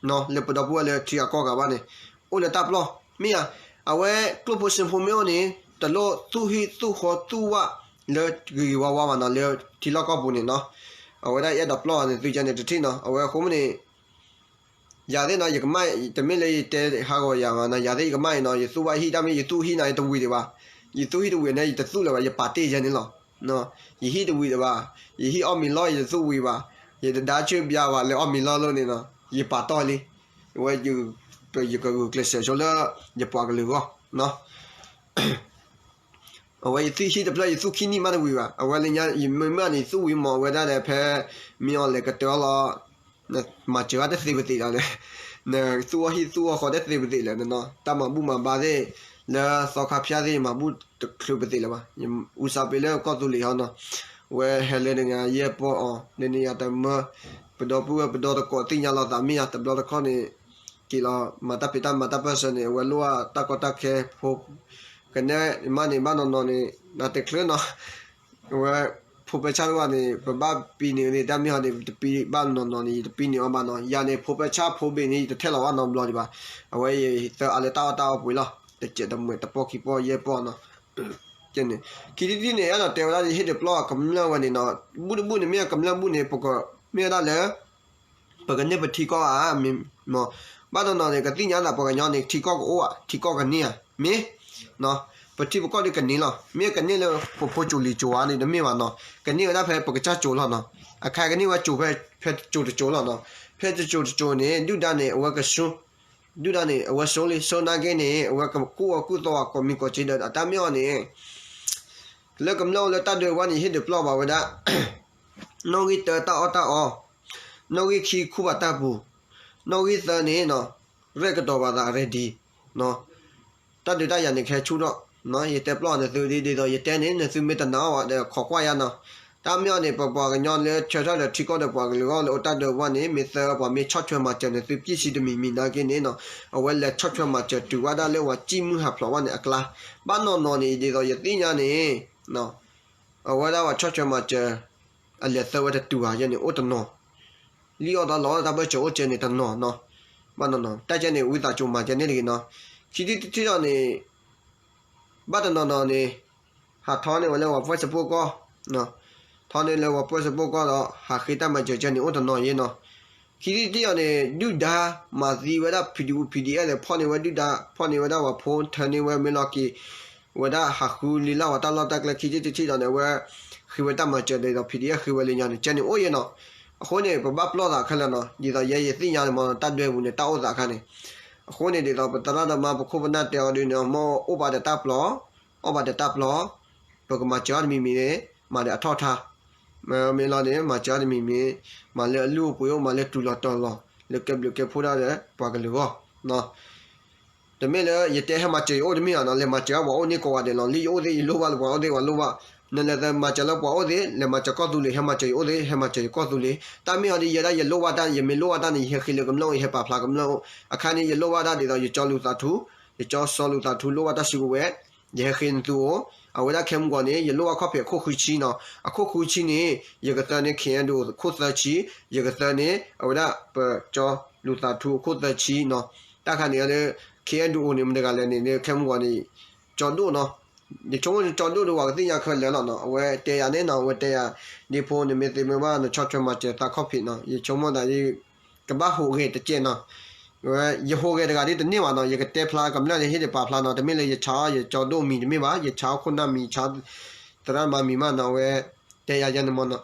န လၢပဒီပုၢ်ဝဲၢ်လၢထံဂၤကီၢ်ဂၤဘၣ်န့ၣ် အိၣ်လၢတၢ်ပျီၢ် မ့ၢ်ဧါ, အဝဲကျိၣ်ဖိစ့ဖိမ့ၢ်အိၣ်န့ၣ် တလိၣ်သူၣ်ဟံၣ်သူၣ်ဃီသူၣ်ဝၣ်လၢဂ့ၤဂ့ၤဝါဝါဘၣ်နီၤ လၢထံလီၢ်ကီၢ်ပူၤန့ၣ်နီၤ, အဝဲဒၣ်ယအဲၣ်ဒိးပျီၢ်အီၤန့ၣ် သုကဲန့ၣ်တထံၣ်နီၤ အဝဲအဃိမ့ၢ်န့ၣ် ယၤသ့ၣ်နီၤ ယကမၣ် တမ့ၢ်လၢယတဲဟးဂီၤယၤမးနီၤ ယၤသ့ၣ်ယကမၣ်အံၤနီၤ ယသူၣ်ဘၣ်ဟံၣ်တၢ်မ့ၢ် ယသူၣ်ဟံၣ်နီၤ ယတဝံၤဒံးဘၣ်, ယသူၣ်ဟံၣ်တဝံၤန့ၣ် ယတသူၣ်လၢၤဘၣ် ယပာ်တ့ၢ်ယဲန့ၣ်လီၤ, ယဟံၣ်တဝံၤဒံးဘၣ်, ယဟံၣ်အီၣ်မံၤလီၢ် ယတသူၣ်ဝံၤဘၣ်, ယတဒါဆၢဘၠါဘၣ်လၢအီၣ်မံၤလီၢ်လိၤန့ၣ်နီၤ ယပာ်တီၢ်လံ, အဝဲ ယကဂုာ်ကျဲးစၢးဆိလၢ ယပှၤကလုာ်အဂီၢ် အဝဲယသူၣ်ဟံၣ်တဖျၢၣ် ယသူၣ်ခံနံၣ်မးတဝံၤဘၣ်, အဝဲလၢညါ ယမ့ၢ်မၢန့ၣ် ယသူၣ်ဝံၤမး အဝဲဒၣ်ဒီးဖဲ မ့ၢ်အီၤလဲၤကတၢၢ်လီၤ, နမၤစၢၤတသ့ပသ့းဒီး နသူၣ်အီၣ်ဟံၣ်သူၣ်အီၣ်ဃီတသ့ပသ့းလၢနနီၤ တၢ်မၤဘူၣ်မၤဘါသ့ၣ် လၢသီခါဖၠါသ့ၣ် မၤဘူၣ်တချုးပသ့းလၢၤဘၣ်, ယအူစးပ့ၤလၢကီၢ်သူလ့ၤဟီနီၤ, အဝဲဟဲလၢနငါယဲၢ်ပီၢ်အီၤ လၢနယၤတမၢ ပဒီပုၢ်ဝဲၢ်ပဒီသကိးသ့ၣ်ညါလီၤသးမ့ၢ်ယၤ တဘျီတခီၣ်န့ၣ် က့ၤလီၤ မၤတၢ်ဖံးတၢ်မၤတၢ်ပၢၢ်ဆၢန့ၣ် အဝဲလိၣ်ဘၣ်တၢ်ကီတၢ်ခဲဖိ ကနဲမးန့ၣ် ဘၣ်နီၢ်နီၢ်န့ၣ် နတချုးနီၤ အဝဲ ဖိပဲဆၣ်တဝဲန့ၣ် ပဘၣ်ပံၤန့ၢ်န့ၣ် တၢ်မ့ၢ်ဟီန့ၣ် တပံၤဘၣ်နီၢ်နီၢ်န့ၣ် ယတပံၤန့ၢ်အီၤဘၣ်နီၤ, ယၤန့ၣ် ဖိပဲဆၣ်ဖိဘ့ၣ်န့ၣ် ယတထဲလီၤဘၣ်နီတဘျီဒံးဘၣ်, အဝဲယသၢအါလၢတၢ်အီၣ်တၢ်အီပှ့ၤလီၤ, တစဲးတမှဲးတပီၢ်ခံပီၢ်ယဲၢ်ပီၢ်နီၤ, ခံထံၣ်တထံၣ်န့ၣ် အဲၣ်ဒိးတဲဝဲဒၣ် ယဟ့ၣ်ဒုးပျီၢ်ကမျၢၢ်ဝဲန့ၣ်နီၤ, ဘူၣ်တဘူၣ်န့ၣ် မ့ၢ်ကမျၢၢ်ဘူၣ်န့ၣ် ပကမ့ၢ်ဝဲဒၣ်လၢ ပကန့ၢ်ပထံကီၢ်ဧါ, မ့ၢ် ဘၣ်နီၢ်နီၢ်န့ၣ် ကသ့ၣ်ညါသးပှၤကညီန့ၣ် ထံကီၢ်ကအိၣ်ဧါ ထံကီၢ်ကန့ၢ်ဧါ, မ့ၢ် ပထံပကီၢ်ဒုးကန့ၢ်လီၤ, မ့ၢ်ကန့ၢ်လၢ ပဖိစိၤလံၤစိၤဧါန့ၣ်တမ့ၢ်ဘၣ်နီၤ, ကန့ၢ်ဝဲဒၣ်ဖဲပကစၢ်စိၤလီၤနီၤ, အခါကန့ၢ်ဝဲစိၤဖဲ ဖဲစိၤတစိၤလီၤနီၤ, ဖဲတစိၤတစိၤန့ၣ် ဒုၣ်ဒါန့ၣ် အဝဲကစိ ဒုၣ်ဒါန့ၣ် အဝဲစိၤလံ စိၤနာ်က့န့ၣ် အဝဲကကူၣ်အီၣ်ကူၣ်သီအီၤကိးမံၤကိးက့ဒီး အတၢ်မ့ၢ်အီၤန့ၣ် လၢကမျၢၢ်အိၣ်လၢတၢ်ဒွဲၣ်ဝဲန့ၣ် ယဟ့ၣ်ဒုးပျီၢ်ဘၣ်ဝဲဒၣ် နီၣ်ဂံၢ်တၢတၢ်အီၣ်တၢ်အီ, နီၣ်ဂံၢ်ခံခူၣ်ဘၣ်တၢ်ပူၤ, နီၣ်ဂံၢ်သၢန့ၣ် ရဲၣ်ကတီၤဘၣ်သး ready, တၢ်ဒုးတၢ်ယၤန့ၣ် ကဟဲဆူၣ်ထီၣ်, ယတဲပျီၢ်နသုဒ်သိးယတဲန့ၣ် နသုမ့ၢ်တနာ်အီၤဘၣ်ဒီးခိးကွၢ်ယါနီၤ, တၢ်မ့ၢ်အီၤန့ၣ် ပပှၤကညီလၢဆၢထၢၣ်ဒီးထံကီၢ်ဒီးပှၤကလုာ်အဂီၢ်လၢအိၣ်တၢ်ဒွဲၣ်ဝဲန့ၣ် မ့ၢ်သၢပှၤမ့ၢ်ဆီၣ်ထွဲမၤစၢၤနသုပျံၢ်ဆံးတမံၤမံၤနာ်က့န့ၣ်နီၤ, အဝဲလဲၤဆီၣ်ထွဲမၤစၢၤတုၤဝဲဒၣ်လၢပှၤစံၣ်မုၢ်ဟးဖျိးဝဲန့ၣ်အကျါ, ဘၣ်နီၢ်နီၢ်န့ၣ် ဒ်သိးယသ့ၣ်ညါန့ၣ် အဝဲဒၣ်ပှၤဆီၣ်ထွဲမၤစၢၤ အလဲၤသၢဝဲတတုၤဧါယဲန့ၣ် အိၣ်တနီၤ, လံၣ်အီၣ်တၢ်လီအီၣ်တၢ်ဘၢၣ်စၢၤအိၣ်ကဲန့ၣ်တနီၤနီၤ, ဘၣ်နီၢ်နီၢ် တၢ်ကဲန့ၣ် ဝံသးစူၤမၤကဲန့ၣ်တဂ့ၤနီၤ, ခံထံၣ်တထံၣ်ဒီးန့ၣ် ဘၣ်တနီၤနီၤန့ၣ် ဟးထီန့ၢ်ဝဲလၢပှၤ Facebook ကီၢ်, ထီန့ၢ်လၢပှၤ Facebook ကီၢ်ဒီး ဟးဃ့တၢ်မၤစၢၤကဲန့ၣ်အိၣ်တနီၤယဲနီၤ, ခံထံၣ်တထံၣ်ဒီးန့ၣ် ဒုၣ်ဒါမၤသံဝဲဒၣ် ဖံးဒူ ဖံးဒံးအဲၣ်ဒီး ဖီၣ်န့ၢ်ဝဲဒုၣ်ဒါ ဖီၣ်န့ၢ်ဝဲဒၣ်ပှၤဖိ ထၢန့ၢ်ဝဲမ့ၢ်လီၤက့ၤ ဝဲဒၣ်ဟးဃုလံလၢ်ဝဲတၢ်လီၢ်တၢ်ကျဲခံထံၣ်တထံၣ်ဒီးန့ၣ် အဝဲဃ့ဝဲတၢ်မၤစၢၤဒ်သိး ဖံးဒံးအဲၣ်ဃ့ဝဲလၢညါန့ၣ် ကဲန့ၣ်အိၣ်ယဲနီၤ, အဃိန့ၣ် ပဘၣ်ပျီၢ်သးခဲလၢာ်နီၤ, ဒ်သိးယဲယသ့ၣ်ညါန့ၣ်မ့ၢ် တၢ်ဒွဲၣ်ပူၤန့ၣ် တၢ်အိၣ်သးခါန့ၣ်, အဃိန့ၣ်ဒ်သိးပသရၣ်သမါပခိၣ်ပနၢ်တဲအီၤဒ်န့ၣ် မ့ၢ်အိၣ်ဘၣ်ဒီးတၢ်ပျီၢ်, အီၣ်ဘၣ်ဒီးတၢ်ပျီၢ်, ပကမၤစၢၤအီၤတမံၤမံၤန့ၣ် မၤဒီးအထီၣ်ထါ မ့ၢ်လီၤန့ၣ် မၤစၢၤအီၤတမံၤမံၤ, မၤလၢအလုၢ်အပှ့ၤအိၣ် မၤလၢတုၤလီၤတီၤလီၤ လၢကဲဘျုးကဲဖှိၣ်ဒၣ်ဒီးပှၤကလုာ်အဂီၢ်, တမ့ၢ်လၢယတဲဟဲမၤစၢၤယအိၣ်တမ့ၢ်ဘၣ်နီၤ, လဲၤမၤစၢၤပှၤအိၣ်န့ၢ်ကိးဂၤဒဲးလီၤ, လၢယအိၣ်သ့ၣ်ယလိၣ်ဘၣ်လၢပှၤအိၣ်သ့ၣ်ပှၤလိၣ်ဘၣ်, နလဲၤမၤစၢၤလၢပှၤအိၣ်သ့ၣ် လဲၤမၤစၢၤကီၢ်သူလ့ၤ ဟဲမၤစၢၤယအိၣ်သ့ၣ် ဟဲမၤစၢၤယကီၢ်သူလ့ၤ, တၢ်မ့ၢ်အီၤဒ်ယဲဒၣ်ယလိၣ်ဘၣ်တၢ် ယမ့ၢ်လိၣ်ဘၣ်တၢ်န့ၣ် ယဟဲဃ့လၢကမျၢၢ်အိၣ် ယဟဲပာ်ဖျါကမျၢၢ်အိၣ်, အခါန့ၣ် ယလိၣ်ဘၣ်တၢ်ဒ်သိး ယကၠီလူၤသးထူ, ယကၠီစီၤလူၤသးထူ လိၣ်ဘၣ်တၢ်စုကဝဲၤ ယဟဲဃ့နသုအိၣ်, အဝဲဒၣ်ခဲမုၢ်ဂီၤန့ၣ် ယလိၣ်ဘၣ်ခီၣ်ဖံးအခိၣ်ဃုဆံနီၤ, အခိၣ်ဃုဆံန့ၣ် ယကသၢန့ၢ် ခ့ၣ်အဲၣ်ဒူ အခိၣ်သၢဆံ, ယကသၢန့ၢ် အဝဲဒၣ်ပကၠီလူၤသးထူအခိၣ်သၢဆံနီၤ, တၢ်ခါန့ၣ်လၢ ခ့ၣ်အဲၣ်ဒူအိၣ်န့ၣ် မတၤတဂၤလဲၣ်န့ၣ် ခဲမုၢ်ဂီၤန့ၣ် ကၠီဒိၣ်နီၤ, ယဆိကမိၣ်ကၠီဒိၣ်ဒီးပှၤကသ့ၣ်ညါခဲလၢာ်လီၤနီၤ, အဝဲတဲယၤန့ၣ်နီၤ, အဝဲတဲယၤ ဒ့ဖိန့ၣ်မ့ၢ်သ့မ့ၢ်ဘၣ် နဆီၣ်ထွဲမၤစၢၤသးခီၣ်ဖံးနီၤ, ယဆိကမိၣ်သး ကဘၣ်ဟူးဂဲၤတကဲးနီၤ, ဝဲ ယဟူးဂဲၤတဂၤဒ်တန့ၢ်ဘၣ်နီၤ, ယကတဲဖျါကမျၢၢ်န့ၣ် ဟ့ၣ်ဒံးပာ်ဖျါနီၤ, တမ့ၢ်လၢယဆါအီၣ်ယကၠီဒိၣ်မံၤတမ့ၢ်ဘၣ်, ယဆါအီၣ်ခိၣ်နၢ်မံၤ ဆါသရၣ်မါမံၤမးနီၤ, အဝဲတဲယၤယဲန့ၣ်မ့ၢ်နီၤ,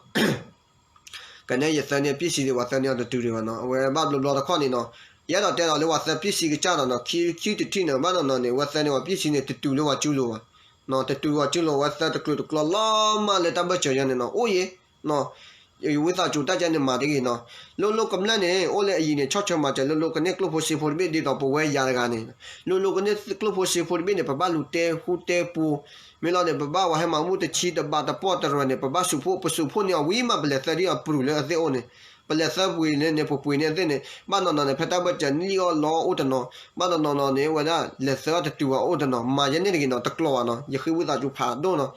ကနဲယသၢန့ၢ်ပျံၢ်ဆံးဒံး ပှၤသၢန့ၢ်အီၤတတုၤဒံးဘၣ်နီၤ, အဝဲဘၣ်ဘျီဘျီတခီန့ၣ်နီၤ, ယအဲၣ်ဒိးတဲဒီးလၢပှၤသၢပျံၢ်ဆံးကစၢ်နီၤနီၤ, ခံ ခံတထံၣ်န့ၣ် ဘၣ်နီၤနီၤန့ၣ် ဝဲသၢန့ၢ်ပှၤပျံၢ်ဆံးန့ၣ် တတုၤလၢပှၤကၠူလိၤဘၣ်, တတုၤပှၤကၠူလိၤ ဝဲသၢတကျိၤတကျိၤလီၤမးလၢတၢ်ဘၢၣ်စၢၤယဲန့ၣ်နီၤ, အိၣ်ယဲနီၤ ယဝံသးစူၤတၢ်ကဲန့ၣ်မၤတဂ့ၤနီၤ. လိၤလိၤကမျၢၢ်န့ၣ် အိၣ်လၢအယံၤန့ၣ် ဆီၣ်ထွဲမၤစၢၤလိၤလိၤကန့ၢ်ကျိၣ်ဖိစ့ဖိတဘ့ၣ်ဒ်သိးပဝဲယၤတဂၤန့ၣ်, လိၤလိၤကန့ၢ်ကျိၣ်ဖိစ့ဖိတဘ့ၣ်န့ၣ် ပဘၣ်လူၤတဲဃူတဲပူၤ, မ့ၢ်လီၤန့ၣ် ပဘၣ်ဝဲဟဲမၤဘူၣ်တဆံတဘးတပီၢ်တရၢၢ်န့ၣ် ပဘၣ်စူးဖှိၣ် ပစူးဖှိၣ်န့ၢ်အီၤဝံၤမး ပလဲၤသၢဒ်အီၤပရူၤလၢအသ့ၣ်အိၣ်န့ၣ်, ပလဲၤသၢပှ့ၤလၢန့ၣ် ပပှ့ၤန့ၢ်အသ့ၣ်န့ၣ် ဘၣ်နီၢ်နီၢ်န့ၣ် ဖဲတၢ်ဘၢၣ်စၢၤလံၣ်အီၣ်လီအီၣ်အိၣ်တနီၤ, ဘၣ်နီၢ်နီၢ်န့ၣ် ဝဲဒၣ်လဲၤသၢအီၣ်တတုၤဘၣ်အိၣ်တနီၤ, မၤယဲန့ၣ်တဂ့ၤနီၤ တကျိၤဘၣ်နီၤ, ယဃ့ဝံသးစူၤဖးဒိၣ်နီၤ.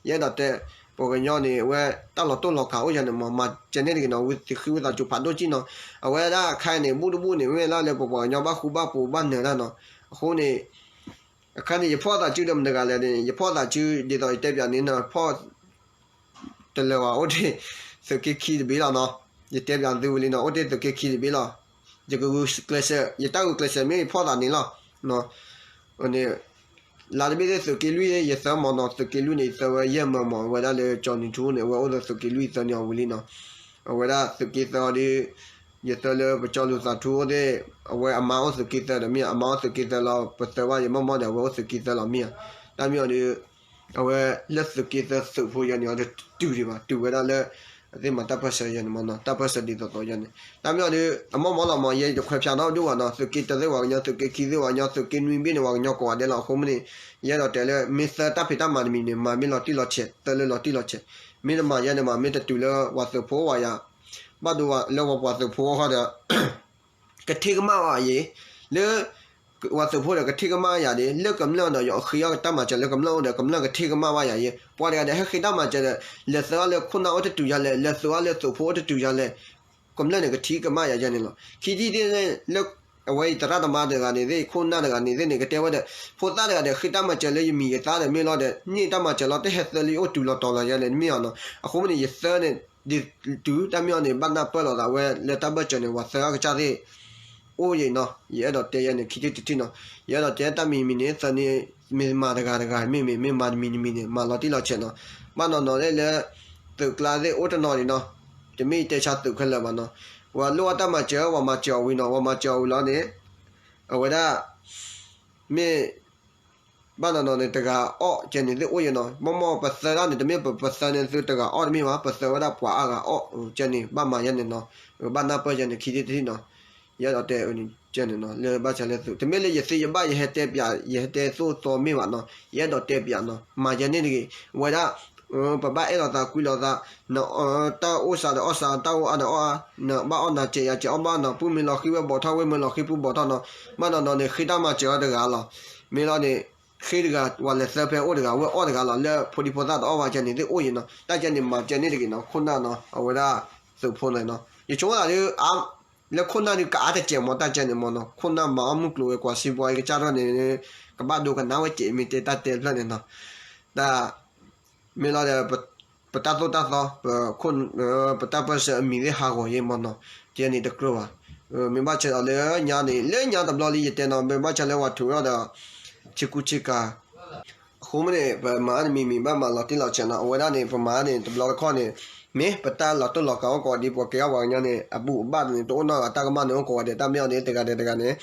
ယအဲၣ်ဒိးတဲ ပှၤကညီန့ၣ် အဝဲတၢ်လီၤတိၢ်လီၤကးအိၣ်ယၤန့ၣ်မး မၤကဲန့ၣ်တဂ့ၤနီၤ, ဝံသးဃ့ဝံသးစူၤဖးဒိၣ်ကံနီၤ. အဝဲဒၣ်အခါအံၤန့ၣ် ဘူၣ်တဘူၣ်န့ၣ် မ့ၢ်လၢလၢပပှၤကညီဘၣ်ဃူဘၣ်ဖိးဘၣ်နၢၤတၢ်နီၤ. အဃိန့ၣ် အခါန့ၣ် ယဖီၣ်သးစုဒီးမတဂၤလဲၣ်န့ၣ် ယဖီၣ်သးစုဒ်သိးယတဲပၠးန့ၣ်နီၤ ဖီၣ် တလၢာ်ဘၣ် အိၣ်တ့ၢ်သုးက့ခံတဘ့ၣ်လီၤနီၤ. ယတဲပၠးသုဝံၤလံနီၤ အိၣ်တ့ၢ်သုးက့ခံတဘ့ၣ်လီၤ. ယကဂုာ်ကျဲးစၢး ယတၢ်ဂုာ်ကျဲးစၢးမ့ၢ်ယဖီၣ်သးန့ၣ်လီၤ. န့ၣ် လါတဘ့ၣ်သ့ၣ်သုးက့လွံၢ်ယသၢမၢ်နီၤ, သုးက့လွံၢ်န့ၣ် ယသၢဝဲယဲၢ်မၢမၢ်, အဝဲဒၣ်လၢကၠီနံၤထူန့ၣ် အဝဲအိၣ်လၢသုးက့လွံၢ်သၢန့ၢ်အီၤဝံၤလံနီၤ. အဝဲဒၣ်သုးက့သၢအီၤဒီး ယသၢလၢပကၠီလူၤသးထူအိၣ်သ့ၣ်, အဝဲအမါအိၣ်သုးက့သၢဒီးမ့ၢ်ဧါ, အမါအိၣ်သုးက့သၢလီၤ ပသၢဘၣ်ယမၢမၢ်ဒီး အဝဲအိၣ်သုးက့သၢလီၤမ့ၢ်ဧါ. တၢ်မ့ၢ်အီၤဒီး အဝဲလၢသုးက့သၢသုးဖိယဲန့ၣ်အီၤဒီး တတုၤဒံးဘၣ်, တုၤဝဲဒၣ်လၢ အသ့ၣ်မၤတၢ်ပၢၢ်ဆၢယဲန့ၣ်မၢ်နီၤ, တၢ်ပၢၢ်ဆၢဒ်သိးသိးယဲန့ၣ်. တၢ်မ့ၢ်အီၤဒီး အမၢမၢ်လီၤမၢ် ယဲယတခွဲးဖၠးနီတဒူၣ်ဘၣ်နီၤ, သုးက့တၢသ့ၣ်ပှၤကညီ, သုးက့ခံသ့ၣ်ပှၤကညီ, သုးက့နွံဘ့ၣ်န့ၣ် ပှၤကညီကိးဂၤဒဲးလီၤ. အဃိမ့ၢ်န့ၣ် ယအဲၣ်ဒိးတဲလၢ မ့ၢ်သၢတၢ်ဖံးတၢ်မၤတမံၤန့ၣ် မၤမ့ၢ်လီၤတံၢ်လီၤဆဲး, သၢလၢလီၤတံၢ်လီၤဆဲး, မ့ၢ်တမၤယဲန့ၣ်မး မ့ၢ်တတုၤလၢပှၤသုးဖိဝဲယၤ, ဘၣ်ဒိဝဲလၢပှၤသုးဖိဃီဒီး ကထံၣ်ကမၣ်ဝဲယဲ, လၢ ပှၤသုးဖိဒီးကထံၣ်ကမၣ်ယၤဒီး လၢကမျၢၢ်ဒီး ယဃ့အီၣ်တၢ်မၤစၢၤလၢကမျၢၢ်အိၣ်ဒီး ကမျၢၢ်ကထံၣ်ကမၣ်ဘၣ်ယၤယဲ, ပှၤတဂၤဒီးဟဲဃ့တၢ်မၤစၢၤဒီး လဲၤသုးအီၣ်လၢခိၣ်နၢ်အိၣ်တတုၤယၤလဲၣ်, လဲၤသုးအီၣ်လၢသုးဖိအိၣ်တတုၤယၤလဲၣ်, ကမျၢၢ်န့ၣ်ကထံၣ်ကမၣ်ယၤယဲန့ၣ်လီၤ. ခံထံၣ်တထံၣ်န့ၣ် လၢ အဝဲအံၤသရၣ်သမါတဂၤန့ၣ်သ့ၣ် ခိၣ်နၢ်တဂၤန့ၣ်သ့ၣ်န့ၣ် ကတဲဝဲဒီး ဖိသၣ်တဂၤဒီးဃ့တၢ်မၤစၢၤလၢယမံၤယသါဒီးမ့ၢ်လီၤဒီး န့ၢ်တၢ်မၤစၢၤလီၤ တဟဲသၢလၢယအိၣ်တုၤလီၤတီၤလီၤယဲလဲၣ် တမ့ၢ်အီၤနီၤ. အဃိမ့ၢ်န့ၣ် ယသၢန့ၣ် ဒ်တုၤတၢ်မ့ၢ်အီၤန့ၣ် ဘၣ်နၢ်ပၢၢ်လိာ်သးဝဲလၢတၢ်ဘၢၣ်စၢၤန့ၣ် ပှၤသၢဂၤကစၢ်သ့ၣ် အိၣ်ယံၤနီၤ. ယအဲၣ်ဒိးတဲယဲန့ၣ် ခံထံၣ်တထံၣ်နီၤ. ယအဲၣ်ဒိးတဲတၢ်မံၤမံၤန့ၣ် သၢန့ၣ် မ့ၢ်မၤတဂၤတဂၤမ့ၢ်မ့ၢ် မ့ၢ်မၤတမံၤတမံၤန့ၣ် မၤလီၤတံၢ်လီၤဆဲးနီၤ. ဘၣ်နီၢ်နီၢ်လၢလၢ သုးကျါသ့ၣ်အိၣ်တနီၤန့ၣ်နီၤ. တမ့ၢ်ယတဲဆါသုးခဲလၢာ်ဘၣ်နီၤ. ပှၤလိၣ်အတၢ်မၤစၢၤ ပှၤမၤစၢၤအီၤဝံၤနီၤ. ပှၤမၤစၢၤအီၤဝံၤလီၤန့ၣ် အဝဲဒၣ် မ့ၢ် ဘၣ်နီၢ်နီၢ်န့ၣ် တဂၤအီၣ်ကဲန့ၣ်သ့ၣ်အိၣ်ယံၤနီၤ. မ့ၢ်မ့ၢ်ပသၢဒၣ်န့ၣ် တမ့ၢ်ပ ပသၢန့ၣ်သုတဂၤအီၣ်တမ့ၢ်ဘၣ်. ပသၢဝဲဒၣ်ပှၤအါဂၤအီၣ်ကဲန့ၣ် ဘၣ်မၤယဲန့ၣ်နီၤ. ဘၣ်နၢ်ပၢၢ်ယဲန့ၣ် ခံထံၣ်တထံၣ်နီၤ. ယအဲၣ်ဒိးတဲန့ၣ်နီၤ လၢဘၣ်ဆၣ်လၢသုး တမ့ၢ်လၢယသ့ယဘၣ် ယဟဲတဲပၠး ယဟဲတဲသိၣ်သီမ့ၢ်ဘၣ်နီၤ. ယအဲၣ်ဒိးတဲပၠးနီၤ မၤယဲန့ၣ်တဂ့ၤ. ဝဲဒၣ် ပဘၣ်အဲၣ်လိာ်သးကွံလိာ်သး န တၢ်အိၣ်စးဒီးအီၣ်စး တၢ်အိၣ်အါဒီးအီၣ်အါ နဘၣ်အီၣ်နၤစဲးယၤစဲး အီၣ်ဘၣ်နီၤ ပုၢ်မ့ၢ်လီၤဃံဝဲဘီးထီၣ် ဝဲမ့ၢ်လီၤဃံပုၢ်ဘီးထီၣ်နီၤ. ဘၣ်နီၢ်နီၢ်န့ၣ် ဃ့တၢ်မၤစၢၤအီၤတဂၤလီၤ. မ့ၢ်လီၤန့ၣ် ဃ့တဂၤ ပှၤလဲၤသၢဖဲအိၣ်တဂၤ ဝဲအီၣ်တဂၤလီၤ. လၢဖိဒံဖိသၣ်တအီၣ်ဘၣ်ကဲန့ၣ်သ့ၣ်အိၣ်ယံၤနီၤ. တၢ်ကဲန့ၣ် မၤကဲန့ၣ်တဂ့ၤနီၤ ခိၣ်နၢ်နီၤ အဝဲဒၣ်သုးဖိန့ၣ်နီၤ. ယဆိကမိၣ်သးဒ် လၢခိၣ်နၢ်ဒ်ကအါတစဲးမ့ၢ် တၢ်ကဲန့ၣ်မ့ၢ်နီၤ. ခိၣ်နၢ်မၤအီၣ်မုၢ်ကျိၤဝဲၤကွာ်စံးဘှီကစၢ်ထီၣ်န့ၣ် ကဘၣ်ဒိကနၣ်ဝဲစဲးမ့ၢ်တဲတၢ်တဲဖျၢၣ်န့ၣ်နီၤ. တၢ် မ့ၢ်လီၤဒီး ပတၢ်သိၣ်တၢ်သီ ပခိၣ် ပတၢ်ပၢၢ်ဆၢအမံၤသ့ၣ်ဟးဂီၤယဲမ့ၢ်နီၤ. ကဲန့ၣ်တကြၢးဘၣ်. မ့ၢ်ဘၣ်ဆၣ်ဒီးလၢညါန့ၣ် လၢညါတဘျီလံယတဲနီၤ မ့ၢ်ဘၣ်ဆၣ်လၢပှၤထုးထီၣ်ဒီး ဆ့ကူဆ့ကၤ အဃိမ့ၢ်န့ၣ် ပမၤအါတမံၤမံၤဘၣ်မၤလီၤတံၢ်လီၤဆဲးနီၤ. အဝဲဒၣ်န့ၣ် ပမၤန့ၣ် တဘျီတခီၣ်န့ၣ် မ့ၢ်ပတၢ်လီၤတိၢ်လီၤကးအိၣ်ကိးဒံး ပှၤကဲထီၣ်ပှၤကညီန့ၣ် အဘူၣ်အဘၣ်န့ၣ် တအိၣ်နီတဂၤ တၢ်ကမၣ်န့ၣ်အိၣ်ကိးဂၤဒဲး တၢ်မ့ၢ်အီၤန့ၣ် တဂၤဒဲးတဂၤန့ၣ်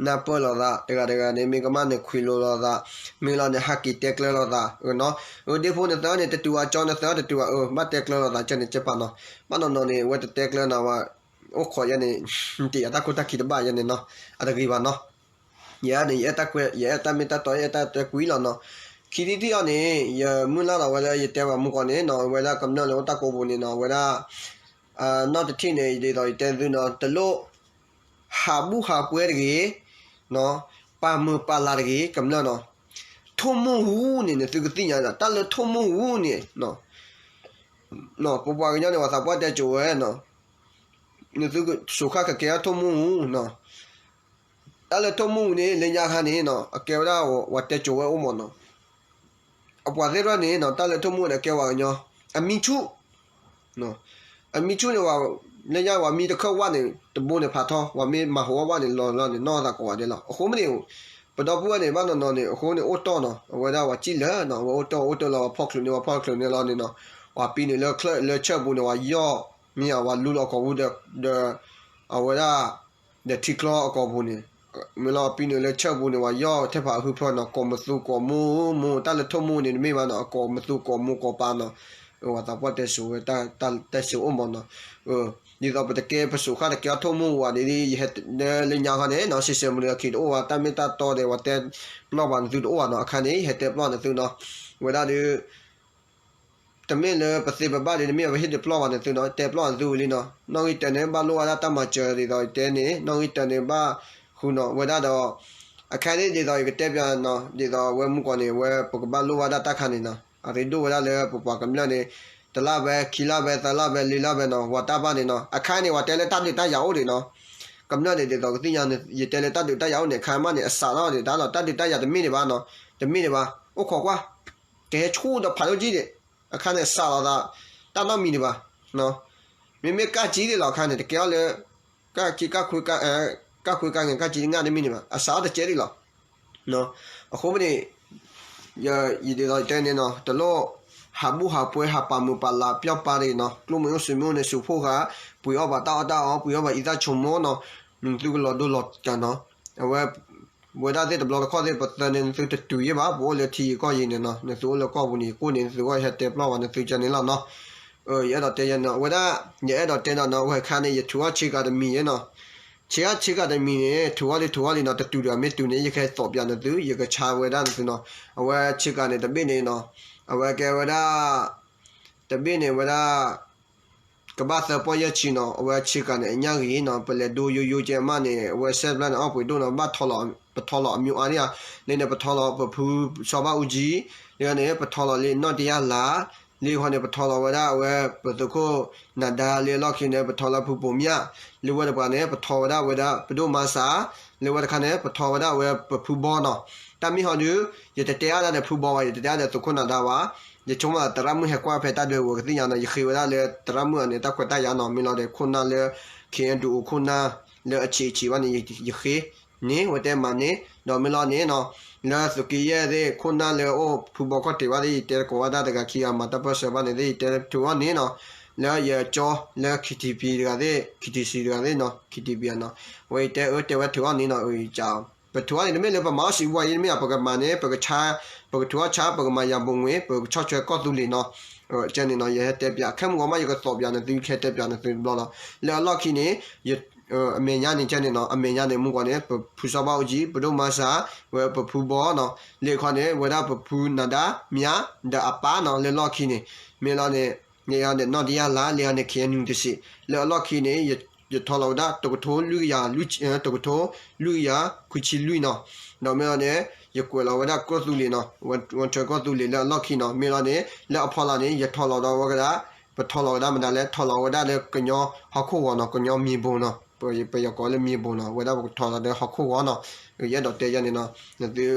နၢ်ပၢၢ်လိာ်သး တဂၤတဂၤန့ၣ် မ့ၢ်ကမၣ်န့ၣ်ခွံလိာ်လိာ်သး မ့ၢ်လီၤန့ၣ် ဟးက့ၤတဲကျၢၤလိာ်သး အၢနီၤ. အၢ ဒ့ဖိနသၢန့ၣ် တတုၤအကၠီ နသၢတတုၤအၢ ဘၣ်တဲကျၢၤလိာ်သး ကဲန့ၣ်ကဲပာ်နီၤ. ဘၣ်နီၢ်နီၢ်န့ၣ် အဝဲတတဲကျၢၤနီၤဝဲ အိၣ်ခိးယဲန့ၣ် တ့ၢ်ယၤတၢ်ခိၣ်တၢ်ခံတဘၣ်ယဲန့ၣ်နီၤ အတဂ့ၤဘၣ်နီၤ. ယဲန့ၣ် ယအဲၣ်တၢ်ကွဲ ယအဲၣ်တၢ်မ့ၢ်တၢ်တီ ယအဲၣ်တၢ်တဲကွံလီၤနီၤ. ခံထံၣ်တထံၣ်အီၤန့ၣ် ယမုၢ်လၢ်လီၤဝဲလၢယတဲပှၤမူကီးန့ၣ်နီၤ အဝဲဒၣ်ကမျၢၢ်လၢအိၣ်တၢ်ကိးပူၤန့ၣ်နီၤ အဝဲဒၣ် နီၢ်တထံၣ်န့ၣ် ဒ်သိးယတဲသုနီၤ တလိၣ် ဟးဘူၣ်ဟးပှဲၤတဂ့ၤ, ပာ်မုာ်ပာ်လၤတဂ့ၤ ကမျၢၢ်နီၤ. ထိၣ်မူၢ်ဟူန့ၣ် နသုကသ့ၣ်ညါ တၢ်လၢထိၣ်မူၢ်ဟူန့ၣ် ပပှၤကညီန့ၣ် ပှၤသးပှၢ်တဲကိၤဝဲနီၤ နသုကစိာ်ခါကကဲထီၣ်ထိၣ်မူၢ်ဟူနီၤ. တၢ်လၢထိၣ်မူၢ်ဟူန့ၣ် လၢညါခါန့ၣ်နီၤ အကဲဝဲဒၣ်ပှၤတဲကိၤဝဲအိၣ်မ့ၢ်နီၤ. အပှၤသ့ၣ်တဖၣ်န့ၣ်နီၤ တၢ်လၢထိၣ်မူၢ်န့ၣ် အကဲပှၤကညီ အမံဆူၣ် အမံဆူၣ်န့ၣ် လၢညါပှၤမံတခၢၣ်ဝၣ်န့ၣ် တဘိန့ၣ်ဖးထီ ပှၤမ့ၢ်မၤဟူးဝၣ်ဝၣ်န့ၣ် လီၤလီၤန့ၣ် နီၢ်သးကိးဂၤဒဲးလီၤ. အဃိမ့ၢ်န့ၣ် ပဒီပုၢ်ဝဲၢ်န့ၣ် ဘၣ်နီၢ်နီၢ်န့ၣ် အဃိန့ၣ်အိၣ်တီၢ်နီၤ အဝဲဒၣ်ပှၤစံၣ်လၢနီၤ အဝဲအိၣ်တီၢ်အိၣ်တီၢ်လီၤ ပှၤဖီၣ်ချုးန့ၢ် ပှၤဖီၣ်ချုးန့ၢ်လီၤန့ၣ်နီၤ ပှၤပံန့ၣ်လၢချၢၣ်ပူၤန့ၣ် ပှၤယီၢ် မ့ၢ်ဧါ ပှၤလူလီၤကိာ်ပူၤဒီး အဝဲဒၣ် ဒီးထံချီအကိာ်ပူၤန့ၣ် မ့ၢ်လီၤပံန့ၣ်လၢဆၢၣ်ပူၤန့ၣ် ပှၤယီၢ်ထဲဖးအဟုဖၢနီၤ ကိးမသူကိးမူမူ တၢ်လၢထိၣ်မူန့ၣ်တမ့ၢ်ဘၣ်နီၤ အကိးမသူကိးမူကိးပာ်နီၤ ပှၤသးပှၢ်တဲစိၤဝဲ တၢ်တဲစိၤအိၣ်မးနီၤ. ဒ်သိးပတကဲပစိၤဃၣ်တကဲအီၣ်ထိၣ်မူဝၤဒ် ယဟဲလၢညါခီန့ၣ်နီၤ စံးဆၢမုၢ်လၢခံတအိၣ်ဘၣ် တၢ်မ့ၢ်တၢ်တီဒီး ပှၤတဲပျီၢ်ဘၣ်နသုတအိၣ်ဘၣ်နီၤ. အခါန့ၣ် ယဟဲတဲပျီၢ်နသုနီၤ. ဝဲဒၣ်ဒီး တမ့ၢ်လၢပသ့ပဘၣ်ဒီး တမ့ၢ်ပဟ့ၣ်တပျီၢ်ဘၣ်နသုနီၤ တဲပျီၢ်နသုဝံၤလံနီၤ. နီၣ်ဂံၢ်တၢန့ၣ် ဘၣ်လိၣ်ဘၣ်ဒၣ်တၢ်မၤစၢၤဒ်သိးယတဲန့ၣ် နီၣ်ဂံၢ်တၢန့ၣ်ဘၣ်ဃုနီၤ ဝဲဒၣ်ဒီး အခါန့ၣ်ဒ်သိးယကတဲပျီနီၤ ဒ်သိးအဝဲမုၢ်ကီၢ်န့ၣ် အဝဲပကဘၣ်လိၣ်ဘၣ်ဒၣ်တၢ်ခါန့ၣ်နီၤ အရ့ဒိၣ်ဝဲဒၣ်လၢပပှၤကမျၢၢ်န့ၣ် တလါဖဲ ခံလါဖဲ သၢလါဖဲ လွံၢ်လါဖဲနီၤ ဝၤတၢ်ဘၣ်န့ၣ်နီၤ အခါန့ၣ် ဝၤတဲလၢတၢ်ဒုးတၢ်ယၤအိၣ်ဒံးနီၤ ကမျၢၢ်န့ၣ်ဒ်သိးကသ့ၣ်ညါ ယတဲလၢတၢ်ဒုးတၢ်ယၤအိၣ်န့ၣ် အခါမးန့ၣ် အစးထီၣ်ဒံးတၢ်လီၤ တၢ်ဒုးတၢ်ယၤတမ့ၢ်ဒံးဘၣ်နီၤ တမ့ၢ်ဒံးဘၣ် အိၣ်ခိးကွၢ် ကဟဲဆူၣ်ဒီးဖးဒိၣ်ကံဒံး အခါန့ၣ် စးလီၤသး တၢ်နီတမံၤဒံးဘၣ် မ့မ့ၢ်ကၢ်ကံဒံးလီၤ အခါန့ၣ် တကဲအီၤလၢ ကၢ်ကံ ကၢ်ခွ့ကၢ်ငဲၤ ကၢ်ကံတငါတမံၤဒံးဘၣ် အစးထီၣ်တကဲဒံးလီၤ. အဃိန့ၣ် ယဒ်သိးတဲန့ၣ်နီၤ တလိၣ် ဟးဘူၣ်ဟးပှဲၤ ဟးပာ်မုာ်ပာ်လၤပျီပာ်တဂ့ၤနီၤ ကျိမုၢ်အိၣ်စူမုၢ်အိၣ်န့ၣ် စူးဖှိၣ်ဃာ် ပှ့ၤအီၣ်ပာ်တၢ်အီၣ်တၢ်အီ ပှ့ၤအီၣ်ပာ်အံသၣ်ဆိမိၣ်နီၤ နသုကလီၤဒိလီၤကၤနီၤ အဝဲ ဝဲဒၣ်သ့ၣ်တဘျီတခီၣ်သ့ၣ် ပသၢန့ၣ် နသုတတုၤယဲၢ်ဘၣ် ပအိၣ်လၢထံဂ့ၤကီၢ်ဂ့ၤန့ၣ်နီၤ နသုအိၣ်လၢကီၢ်ပူၤန့ၣ် ယကိၢ်န့ၣ် နသုဂီၢ်ဟဲတဲပျီၢ်ဝဲနသုကဲန့ၣ်လီၤနီၤ ယအဲၣ်ဒိးတဲယဲနီၤ ဝဲဒၣ် ယအဲၣ်ဒိးတဲဒီးနီၤ ဝဲခါန့ၣ် ယထုးအီၣ်ဆ့ကၤတမံၤယဲနီၤ ဆ့ကၤဆ့ကၤတမံၤန့ၣ် ထုးအီၣ်လံထုးအီၣ်လံနီၤ တတုၤဒီးမ့ၢ်တုၤန့ၣ် ယကဟဲသိးပၠးနသု ယကဆါဝဲဒၣ်နသုနီၤ အဝဲဆ့ကၤန့ၣ် တဘ့ၣ်န့ၣ်နီၤ အဝဲကဲဝဲဒၣ် တဘ့ၣ်န့ၣ်ဝဲဒၣ် ကဘၣ်သၢပီၢ်ယဲၢ်ဆံနီၤ အဝဲဆ့ကၤန့ၣ် အညၣ်ဂ့ၤနီၤ ပလဲၤဒိယိယိကဲမးန့ၣ် အဝဲစဲပျၢ်န့ၣ် အီၣ်ပှ့ၤဒိၣ်နီၤ ဘၣ်ထီလီၤ ပထီလီၤအမံၤအါဒံၣ်ဧါ လၢန့ၣ် ပထီလီၤပဖုစီၤဘၣ်အူကၠံ လၢန့ၣ် ပထီလီၤလံနီၣ်တယၢ်လါ လၢခီန့ၣ် ပထီလီၤဝဲဒၣ်အဝဲပသုးခိၣ်နၤဒါ လၢအလီၢ်ခံန့ၣ် ပထီလီၤဖုပိာ်မၠၣ် လၢဝဲတပှၤန့ၣ် ပထီဝဲဒၣ်ဝဲဒၣ်ပဒိၣ်မါစး လၢဝဲတခါန့ၣ် ပထီဝဲဒၣ်အဝဲပဖုဘီနီၤ တၢ်မ့ၢ်ဟီဒုး ယတတဲအါဒၣ်ဒီးဖုဘီဘၣ် ယတတဲအါဒီးသုးခိၣ်နၤဒါဘၣ် ယဆိကမိၣ်သးသရၣ်မုၣ်ဟဲကွၢ်ဖဲတၢ်ဒွဲၣ်အူ ကသ့ၣ်ညါနီၤ ယဃ့ဝဲဒၣ်လၢသရၣ်မုၣ်အန့ၣ် တၢ်ခွဲးတၢ်ယာ်နီၤ မ့ၢ်လီၤဒီးခိၣ်နၢ်လၢ ခ့ဒူးအိၣ်ခိၣ်နၢ် လၢအဆံးဆံးဘၣ်န့ၣ် ယဃ့န့ၣ် ဝဲတဲမၤန့ၣ် ဒီးမ့ၢ်လီၤန့ၣ်နီၤ လၢသုးက့ယဲၢ်သ့ၣ် ခိၣ်နၢ်လၢအအိၣ်ဖုဘီခီၣ်ထံးဘၣ်သ့ၣ် ယတဲတကိးဘၣ်တၢ်တဂၤခံဂၤမၤတၢ်ပၢၢ်ဆၢဘၣ်န့ၣ်သ့ၣ် ယတဲထုးအီၣ်န့ၣ်နီၤ လၢယကၠီလၢ ခ့ထံပံၤ တဂၤသ့ၣ် ခ့ထံစံး တဂၤသ့ၣ်နီၤ ခ့ထံပံၤနီၤ အဝဲယတဲအၢတဲဝဲထုးအီၣ်န့ၣ်နီၤ ပထုးအီၣ်န့ၣ် တမ့ၢ်လၢပမၤအီၣ်စံးဝါယဲ တမ့ၢ် ပကမၤန့ၣ် ပကဆါ ပကထုးအီၣ်ဆါ ပကမၤယၤဘိးငွေ ပကဆီၣ်ထွဲကီၢ်သူလ့ၤနီၤ ကဲန့ၣ်နီၤ ယဟဲတဲပၠး ခဲမုၢ်ဂီၤမး ယကသိးပၠးနသု ကဟဲတဲပၠးနသုတဘျီလီၤ လၢအလီၢ်ခံန့ၣ် အမဲာ်ညါန့ၣ်ကဲန့ၣ်နီၤ အမဲာ်ညါန့ၣ် မုၢ်ကီၢ်န့ၣ် ပဖုစီၤဘၣ်အူကၠံ ပဒိၣ်မါစး ဝဲပဖုဘီနီၤ လၢခီန့ၣ် ဝဲဒၣ်ပဖုနၤဒါ မၠါ ဒီးအပၢ်နီၤ လၢလီၢ်ခံန့ၣ် မ့ၢ်လီၤန့ၣ် လၢအန့ၣ် နီၣ်တယၢ်လါ လၢအန့ၣ် ခ့နုတစံး လၢအလီၢ်ခံန့ၣ် ယထီလီၤဝဲဒၣ် တကထိလွံၢ်ကယၤ တကထိလွံၢ်ကယၤ ခွံဆံလွံၢ်နီၤ ဒီးမ့ၢ်လီၤန့ၣ် ယကွဲးလီၤဝဲဒၣ်ကီၢ်သူလ့ၤနီၤ ဝဲထွဲကီၢ်သူလ့ၤလၢအလီၢ်ခံနီၤ မ့ၢ်လီၤန့ၣ် လၢအဖီလာ်န့ၣ် ယထီလီၤဒီးဝဲကဒၣ် ပထီလီၤဝဲဒၣ်မတၤလဲၣ် ထီလီၤဝဲဒၣ်လၢကညီဟီၣ်ခိၣ်ဂီၤနီၤ ကညီမံၤဘိနီၤ ပယီၤကိးလၢမံၤဘိနီၤ ဝဲဒၣ်ပကထီလီၤလၢဟီၣ်ခိၣ်ဂီၤနီၤ ယအဲၣ်ဒိးတဲယဲန့ၣ်နီၤ နသု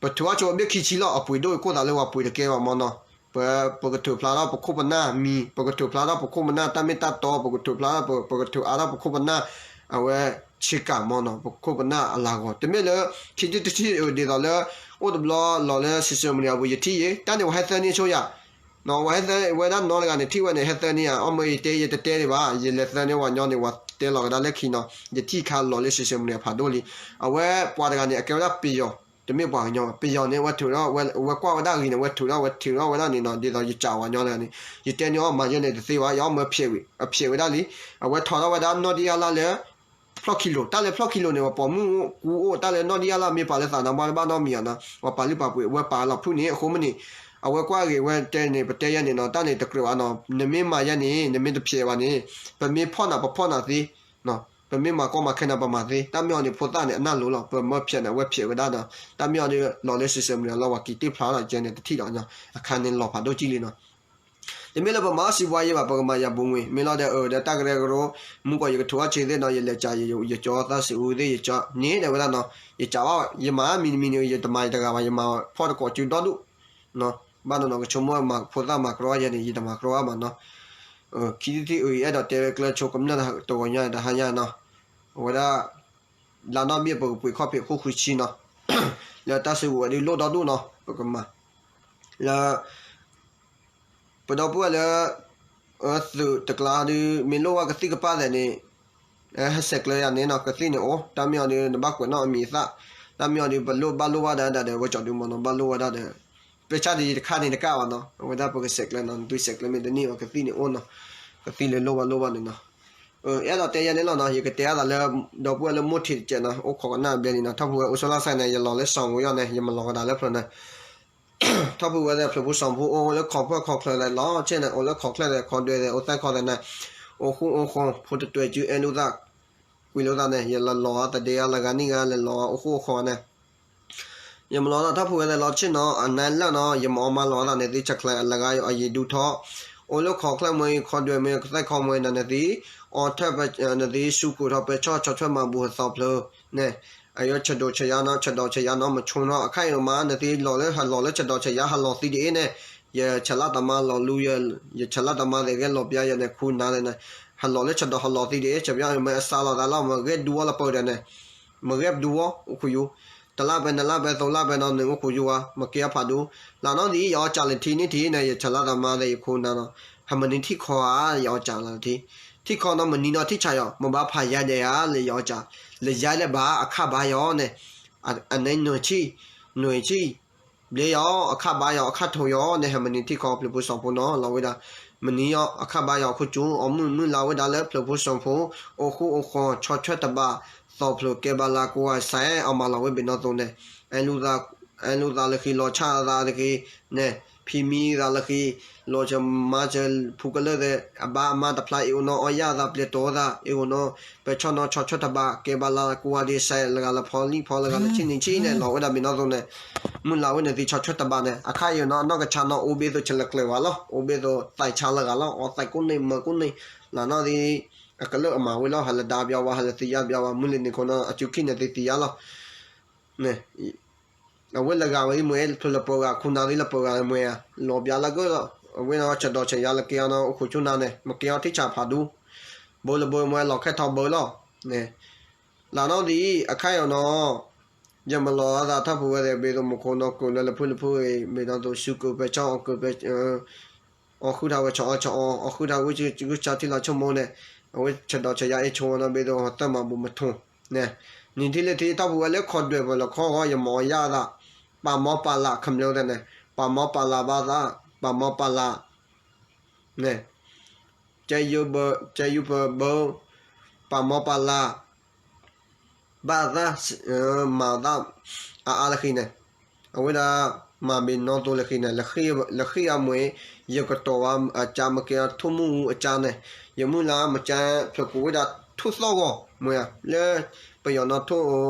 ပထုးအီၣ်ဆိအဘ့ၣ်ခံဆံလီၤ အပှ့ၤဒိၣ်ကိၢ်သးလၢပှၤပှ့ၤတကဲဘၣ်မ့ၢ်နီၤ ပ ပကထုးဖျါထီၣ်ပခိၣ်ပနၢ်မံၤ ပကထုးဖျါထီၣ်ပခိၣ်ပနၢ်တၢ်မ့ၢ်တၢ်တီ ပကထုးဖျါထီၣ် ပကထုးအါထီၣ်ပခိၣ်ပနၢ် အဝဲဆ့ကၤမ့ၢ်နီၤ ပခိၣ်ပနၢ်အလၤဂီၤ တမ့ၢ်လၢ ခံထံၣ်တထံၣ်ဒ်သိးလၢ အိၣ်တဘျီလီၤလၢ social media ပူၤ ယထံၣ်ယဲ တၢ်န့ၣ်ပှၤဟဲသၢန့ၢ်ဆိယၤ ပှၤဟဲသၢဝဲဒၣ်နီတဂၤန့ၣ် ထံၣ်ဝဲန့ၣ် ဟဲသၢန့ၢ်ယၤ အီၣ်မ့ၢ်ယတဲ ယတတဲဒံးဘၣ် ယလဲၤသၢန့ၢ်ဝဲညီန့ၣ် ပှၤတဲလီၤကဒါလၢခံနီၤ ယထံၣ်ခါလီၤလၢ social media ဖးဒိၣ်လံ အဝဲပှၤတဂၤန့ၣ် အကဲဝဲဒၣ်ပယီၤ တမ့ၢ်ပှၤကညီဘၣ် ပယီၤန့ၣ် ဝဲထုးထီၣ်ဝဲ ဝဲကွၢ်ဝဲဒၣ်ဂ့ၤန့ၣ် ဝဲထုးထီၣ်ဝဲထုးထီၣ်ဝဲဒၣ်န့ၣ်နီၤ ဒ်သိးယစံးဝဲညီတဂၤန့ၣ် ယတဲန့ၢ်အီၤမၤယဲန့ၣ်တသ့ဘၣ် ယအီၣ်မ့ၢ်ဖျဲးဝံၤ အဖျဲးဝဲဒၣ်လံ အဝဲထီထီၣ်ဝဲဒၣ်နီၣ်တယၢ်လၢ်လၢ ဖျီၣ်ခံလိၤ တၢ်လၢဖျီၣ်ခံလိၤန့ၣ် ပှၤပိာ်မုၣ်ကူအိၣ် တၢ်လၢနီၣ်တယၢ်လၢ်မ့ၢ်ပာ်လၢသးနါဘၣ်တဘၣ်နီတမံၤအီၤနီၤ ပှၤပာ်လုၢ်ပာ်ပှ့ၤ အဝဲပာ်လီၤဖုၣ်န့ၣ် အဃိမ့ၢ်န့ၣ် အဝဲကွၢ်ဂ့ၤဝဲတဲန့ၣ် ပတဲယဲန့ၣ်နီၤ တၢ်န့ၣ်တကြၢးဘၣ်နီၤ နမ့ၢ်မၤယဲန့ၣ် နမ့ၢ်တဖျဲးဘၣ်န့ၣ် ပမ့ၢ်ဖီၣ်နၤ ပဖီၣ်နၤသ့ ပမ့ၢ်မၤကီမၤခဲနၤ ပမၤသ့ တၢ်မ့ၢ်အီၤန့ၣ် ဖိသၣ်န့ၣ် အနၢ်လိၤလီၤ ပမၢဖျဲးန့ၣ် အဝဲဖျဲးဝဲဒၣ်ဒီး တၢ်မ့ၢ်အီၤဒီး လီၤလၢ social media လီၤ ပှၤက့ၤတ့ၢ်ဖျါလီၤ ကဲန့ၣ် တထံၣ်ဒီး အခါန့ၣ်လီၤဖးဒိၣ်ကံလံနီၤ တမ့ၢ်လၢပမၤအီၣ်စံးဝါယဲဘၣ် ပကမၤယၤဘိးငွေ မ့ၢ်လီၤဒီး အၢ ဒီးတၢ်ကရၢကရိ မုၢ်ကီၢ် ယကထုးအီၣ်ဆံးသ့ၣ်နီၤ ယလဲၤစံး ယကၠီသးစံးအူသ့ၣ် ယကၠီန့ၣ် တဲဝဲဒၣ်နီၤ ယစံးဘၣ် ယမၤမံၤတမံၤန့ၣ် ယတမၤယတဂၤဘၣ် ယမၤဖီၣ်တကိးစုဒီဒူၣ် ဘၣ်နီၤနီၤ ကဆိကမိၣ်မၤဖိသၣ်မၤကရီယဲန့ၣ် ယတမၤကရီဘၣ်မးနီၤ ခံထံၣ်တထံၣ်အံၤ အဲၣ်ဒိးတဲဝဲကျၢၤဆိကမျၢၢ်တဂီၤညါတဟါညါနီၤ အဝဲဒၣ် လါနီၣ်ဘ့ၣ်ပကပှ့ၤခီၣ်ဖံးခိၣ်ဃုဆံနီၤ လၢတၢ်စုကဝဲၤဒုးလိၣ်ဒီဒူၣ်နီၤ ပကမၤ လၢ ပဒီပုၢ်ဝဲၢ်လၢ သုးတကျါဒုး မ့ၢ်လိၣ်ဝဲကသံၣ်ကပၣ်သဲးန့ၣ် ဟဲဆဲးကျၢယၤန့ၣ်နီၤ ကသံၣ်န့ၣ်အိၣ် တၢ်မ့ၢ်အီၤဒုး နဘၣ်ကွဲးနီၣ်အမံၤအသၣ် တၢ်မ့ၢ်အီၤဒုး ပလိၣ်ဘၣ်လိၣ်ဘၣ်ဒၣ်ဒၣ်ဒီး ဝဲကၠီဒုးမ့ၢ်နီၤ ဘၣ်လိၣ်ဝဲဒၣ်ဒီး ဆၣ်ဒ်ယတခါန့ၣ်တကးဘၣ်နီၤ, အဝဲဒၣ်ပကဆဲးကျၢနီၤ, နသုဆဲးကျၢမ့ၢ်တန့ၢ်ဘၣ် ကသံၣ်န့ၣ်အိၣ်နီၤ, ကသံၣ်လၢလိၣ်ဘၣ်လိၣ်ဘၣ်န့ၣ်နီၤ. အဲၣ်ဒိးတဲယၤန့ၣ်လီၤနီၤ, ယကတဲအသးလၢ ဒီပုၢ်ဝဲၢ်လၢမိၢ်ထံးတကဲးနီၤ, အိၣ်ခိးကနၣ်ဘျဲလံနီၤ, ထီၣ်ဖူဝဲအိၣ်ဆိလၢစဲန့ၣ် ယလီၤလၢစီၤဝံယီၢ်န့ၣ် ယမၤလီၤကဒါလၢဖျၢၣ်န့ၣ် ထီၣ်ဖူဝဲသ့ၣ်ဖျၢၣ်ဖိစီၤဖိအိၣ်လၢခီၣ်ဖၢၣ်ခီၣ်ချၢသ့ၣ်လီၤဆ့ၣ်န့ၣ်, အိၣ်လၢခီၣ်ချၢသ့ၣ် ခီဒွဲသ့ၣ်အိၣ်သၣ်ခီသ့ၣ်န့ၣ်, အိၣ်ဃူအိၣ်ဃီၤ ဖိတတွဲးစုအဲၣ်လိာ်သး ကွံာ်လိာ်သးန့ၣ် ယလီၤလီၤသဒ့အါလၢဂၤနံၣ်ဂၤ လဲၤလီၤအိၣ်ဃူအိၣ်ဃီၤန့ၣ် ယမၤလီၤသးထီၣ်ဖူဝဲသ့ၣ်လီၤဆ့ၣ်နီၤ, အနၢ်လၢ်နီၤ, ယမၤအီၣ်မၤလီၤသးန့ၣ် သုဆဲးကျၢအလဂၤအယံၤဒူထီၣ်, အိၣ်လၢခီၣ်ချၢမ့ၢ် ခီဒွဲမ့ၢ် သၣ်ခီမ့ၢ်န့ၣ် နသ့ၣ် အီထၢၣ် နသ့ၣ်စူးကိၢ်ထီၣ်ပဲာ်ဆီၣ် ဆီၣ်ထွဲမၤဘူၣ်အသီဖျၢၣ်န့ၣ်, အယီဆဲးဒီးဆဲးယါနီၤ, ဆဲးဒီးဆဲးယါနီၤ မဆိနီၤ, အခါအံၤမး နသ့ၣ်လီၤလၢဟးလီၤလၢဆဲးဒီးဆဲးယါ ဟးလီၤသံဒ်အံၤန့ၣ်, ယဆဲးလၢတၢ်မၤလီၤလူၤယ, ယဆဲးလၢတၢ်မၤသ့ၣ်ဂဲၤလီၤပျါယၤန့ၣ် ခူနၤသ့ၣ်န့ၣ်, ဟးလီၤလၢဆဲးဒီးဟးလီၤသံဒ်အံၤ ဆဲးပျါမ့ၢ်အစးလီၤသးလီၤ မ့ၢ်ဂဲၤဒူဝီလၢပၢၢ်ဒီးန့ၣ် မ့ၢ်ဂဲၤဒူဝီအိၣ်ခိးယူၤ, တလါပဲန့ၣ်လါပဲသိးလါပဲနီၤ နအိၣ်ခိးယူၤဝဲ မ့ၢ်ကဲအီၤဖးဒူ, လၢနီၣ်ဒ်အံၤ ယအီၣ်စးလၢထံန့ၣ်ထံန့ၣ် ယဆဲးလၢတၢ်မၤသ့ၣ်ယခိၣ်နၤနီၤ, ဟဲမနုၤထံၣ်ခီဧါ ယအီၣ်စးလၢထံ, ထံၣ်ခီနီၤ မနုၤနီၤထံၣ်ဆးယီၤ မ့ၢ်ဘၣ်ဖးယါဒဲးဧါ လၢယအီၣ်စး, လၢယါလၢဘၣ်အခၣ်ဘါယီၤန့ၣ်, အန့ၣ်နွံဆံ, နွံဆံ ဘျ့ယီၤ အခၣ်ဘါယီၤ အခၣ်ထိးယီၤန့ၣ် ဟဲမနုၤထံၣ်ခီဖျၢၣ်ဖိစီၤဖိနီၤ လီၤဝဲဒၣ်, မနုၤယီၤ အခၣ်ဘါယီၤခိၣ်ကၠူ အီၣ်မုၢ်မုၢ်လၢ်ဝဲဒၣ်လၢဖျၢၣ်ဖိစီၤဖိ, အိၣ်ဃူအိၣ်ဃီၤ ဆီၣ်ထွဲတဘၣ်, သီဖျၢၣ်ကဲဘၣ်လၢကိးဂၤစဲး အီၣ်မၤလီၤဝဲဘ့ၣ်နီၣ်သိးန့ၣ်, အဲၣ်လိာ်သးလၢဃံ လီၤဆၣ်သးလၢဃံန့ၣ်, ဖံမံသးလၢဃံ, လီၤဆၢမၤစၢၤဖူကလၢၢ်သ့ၣ် အဘၣ်အမါတဖျါ အ့ၣ်အိၣ်နီၤ အီၣ်ယၣ်သး ပျဲၢ်တီၤသး အ့ၣ်အိၣ်နီၤ ပဲာ်ဆီၣ်နီၤ ဆီၣ်ထွဲတဘၣ် ကဲဘၣ်လၢကိးဂၤဒဲးစဲး လၢဂၤလၢဖီလံၣ်ဖီ လၢဂၤလၢဆံနံၣ်ဆံန့ၣ် လီၤဝဲဒၣ်ဘ့ၣ်နီၣ်သိးန့ၣ်, မုၢ်လၢ်ဝဲန့ၣ်သ့ၣ် ဆီၣ်ထွဲတဘၣ်န့ၣ် အခါအံၤနီၤ အနီၢ်ကဆါနီၤ အိၣ်ဘ့ၣ်သိးဆဲးလၢကျဲၤဝဲလီၤ အိၣ်ဘ့ၣ်သိးသးဆါလၢဂၤလီၤ အီၣ်သးကိးန့ၣ်မၤကိးန့ၣ်, လၢနီၣ်ဒ် အကလၢၢ်အမၤဝဲလီၤ ဟးလၢဒါပျါဝဲ ဟးလၢသံယါပျါဝဲ မုၢ်လၢနံၤခိၣ်နီၤ အစုခံန့ၣ်သ့ၣ်သံယါလီၤ အဝဲလၢဂၤဝဲအံၤမ့ၢ်လၢပၢၤဂၤ ခိၣ်နၢ်သ့ၣ်လၢပၢၤဂၤမ့ၢ်ဧါ, လီၤပျါလၢကၢၢ်လီၤ အဝဲနီၤ ဆဲးဒီးဆဲးယါလၢကဲအီၤနီၤ အိၣ်ခိးဆိနၤန့ၣ် မ့ၢ်ကဲအီၤထံၣ်ဆးဖးဒူ, ဘိလၢဘိမ့ၢ်လီၤခဲထီၣ်ဘၢလီၤ, လၢနီၣ်ဒ်အံၤ အခါအံၤနီၤ ယမၤလီၤအသးထီၣ်ဖူဝဲသ့ၣ် ဘ့ၣ်သိးမူခိၣ်နီၤ ကိးလၢလၢဖုလၢဖုအံၤ ဘ့ၣ်နီၣ်သိး စူးကိၢ်ပဲာ်ဆီၣ် အီၣ်ကိၢ်ပဲာ် အီၣ်ဃုထီၣ်ဝဲဆီအီၣ်ဆီအီၣ် အီၣ်ဃုထီၣ်ဝဲဂုၢ်စၢ်ထံလီၤဆိကမိၣ်န့ၣ်, အဝဲဆဲးဒီးဆဲးယါအ့ၣ်ဆိဝဲနီၤ ဘ့ၣ်သိးဟီၣ်သၢမၤဘူၣ်မထိၣ်န့ၣ်, နံၤထံၣ်လၢထံၣ်ထီၣ်ဖူဝဲလၢခီဒွဲၣ်ပၢၢ်လီၤခီဂီၤ ယမၤအီၣ်ယၣ်အသး, ပာ်မီပာ်လးခမျိသ့ၣ်န့ၣ် ပာ်မီပာ်လးဘၣ်သး, ပာ်မီပာ်လးန့ၣ် ကဲယူပၢၤဘၢ, ပာ်မီပာ်လး ဘၣ်သး, မၤသး အါအါလၢဃံန့ၣ်, အဝဲဒၣ် မၤဘ့ၣ်နီၣ်သိးလၢဃံန့ၣ်, လၢဃံအမ့ၢ် ယကတီၤဝဲအကၢမ့ၢ်ကဲ ထိၣ်မူအကၢန့ၣ်, ယမုၢ်လၢ်မ့ၢ်ကဲဖျၢၣ်ကိးဝဲဒၣ်ထိၣ်သီၣ်ဂီၤမ့ၢ်ဧါ, လၢ ပယီၤနီၣ်ထိၣ်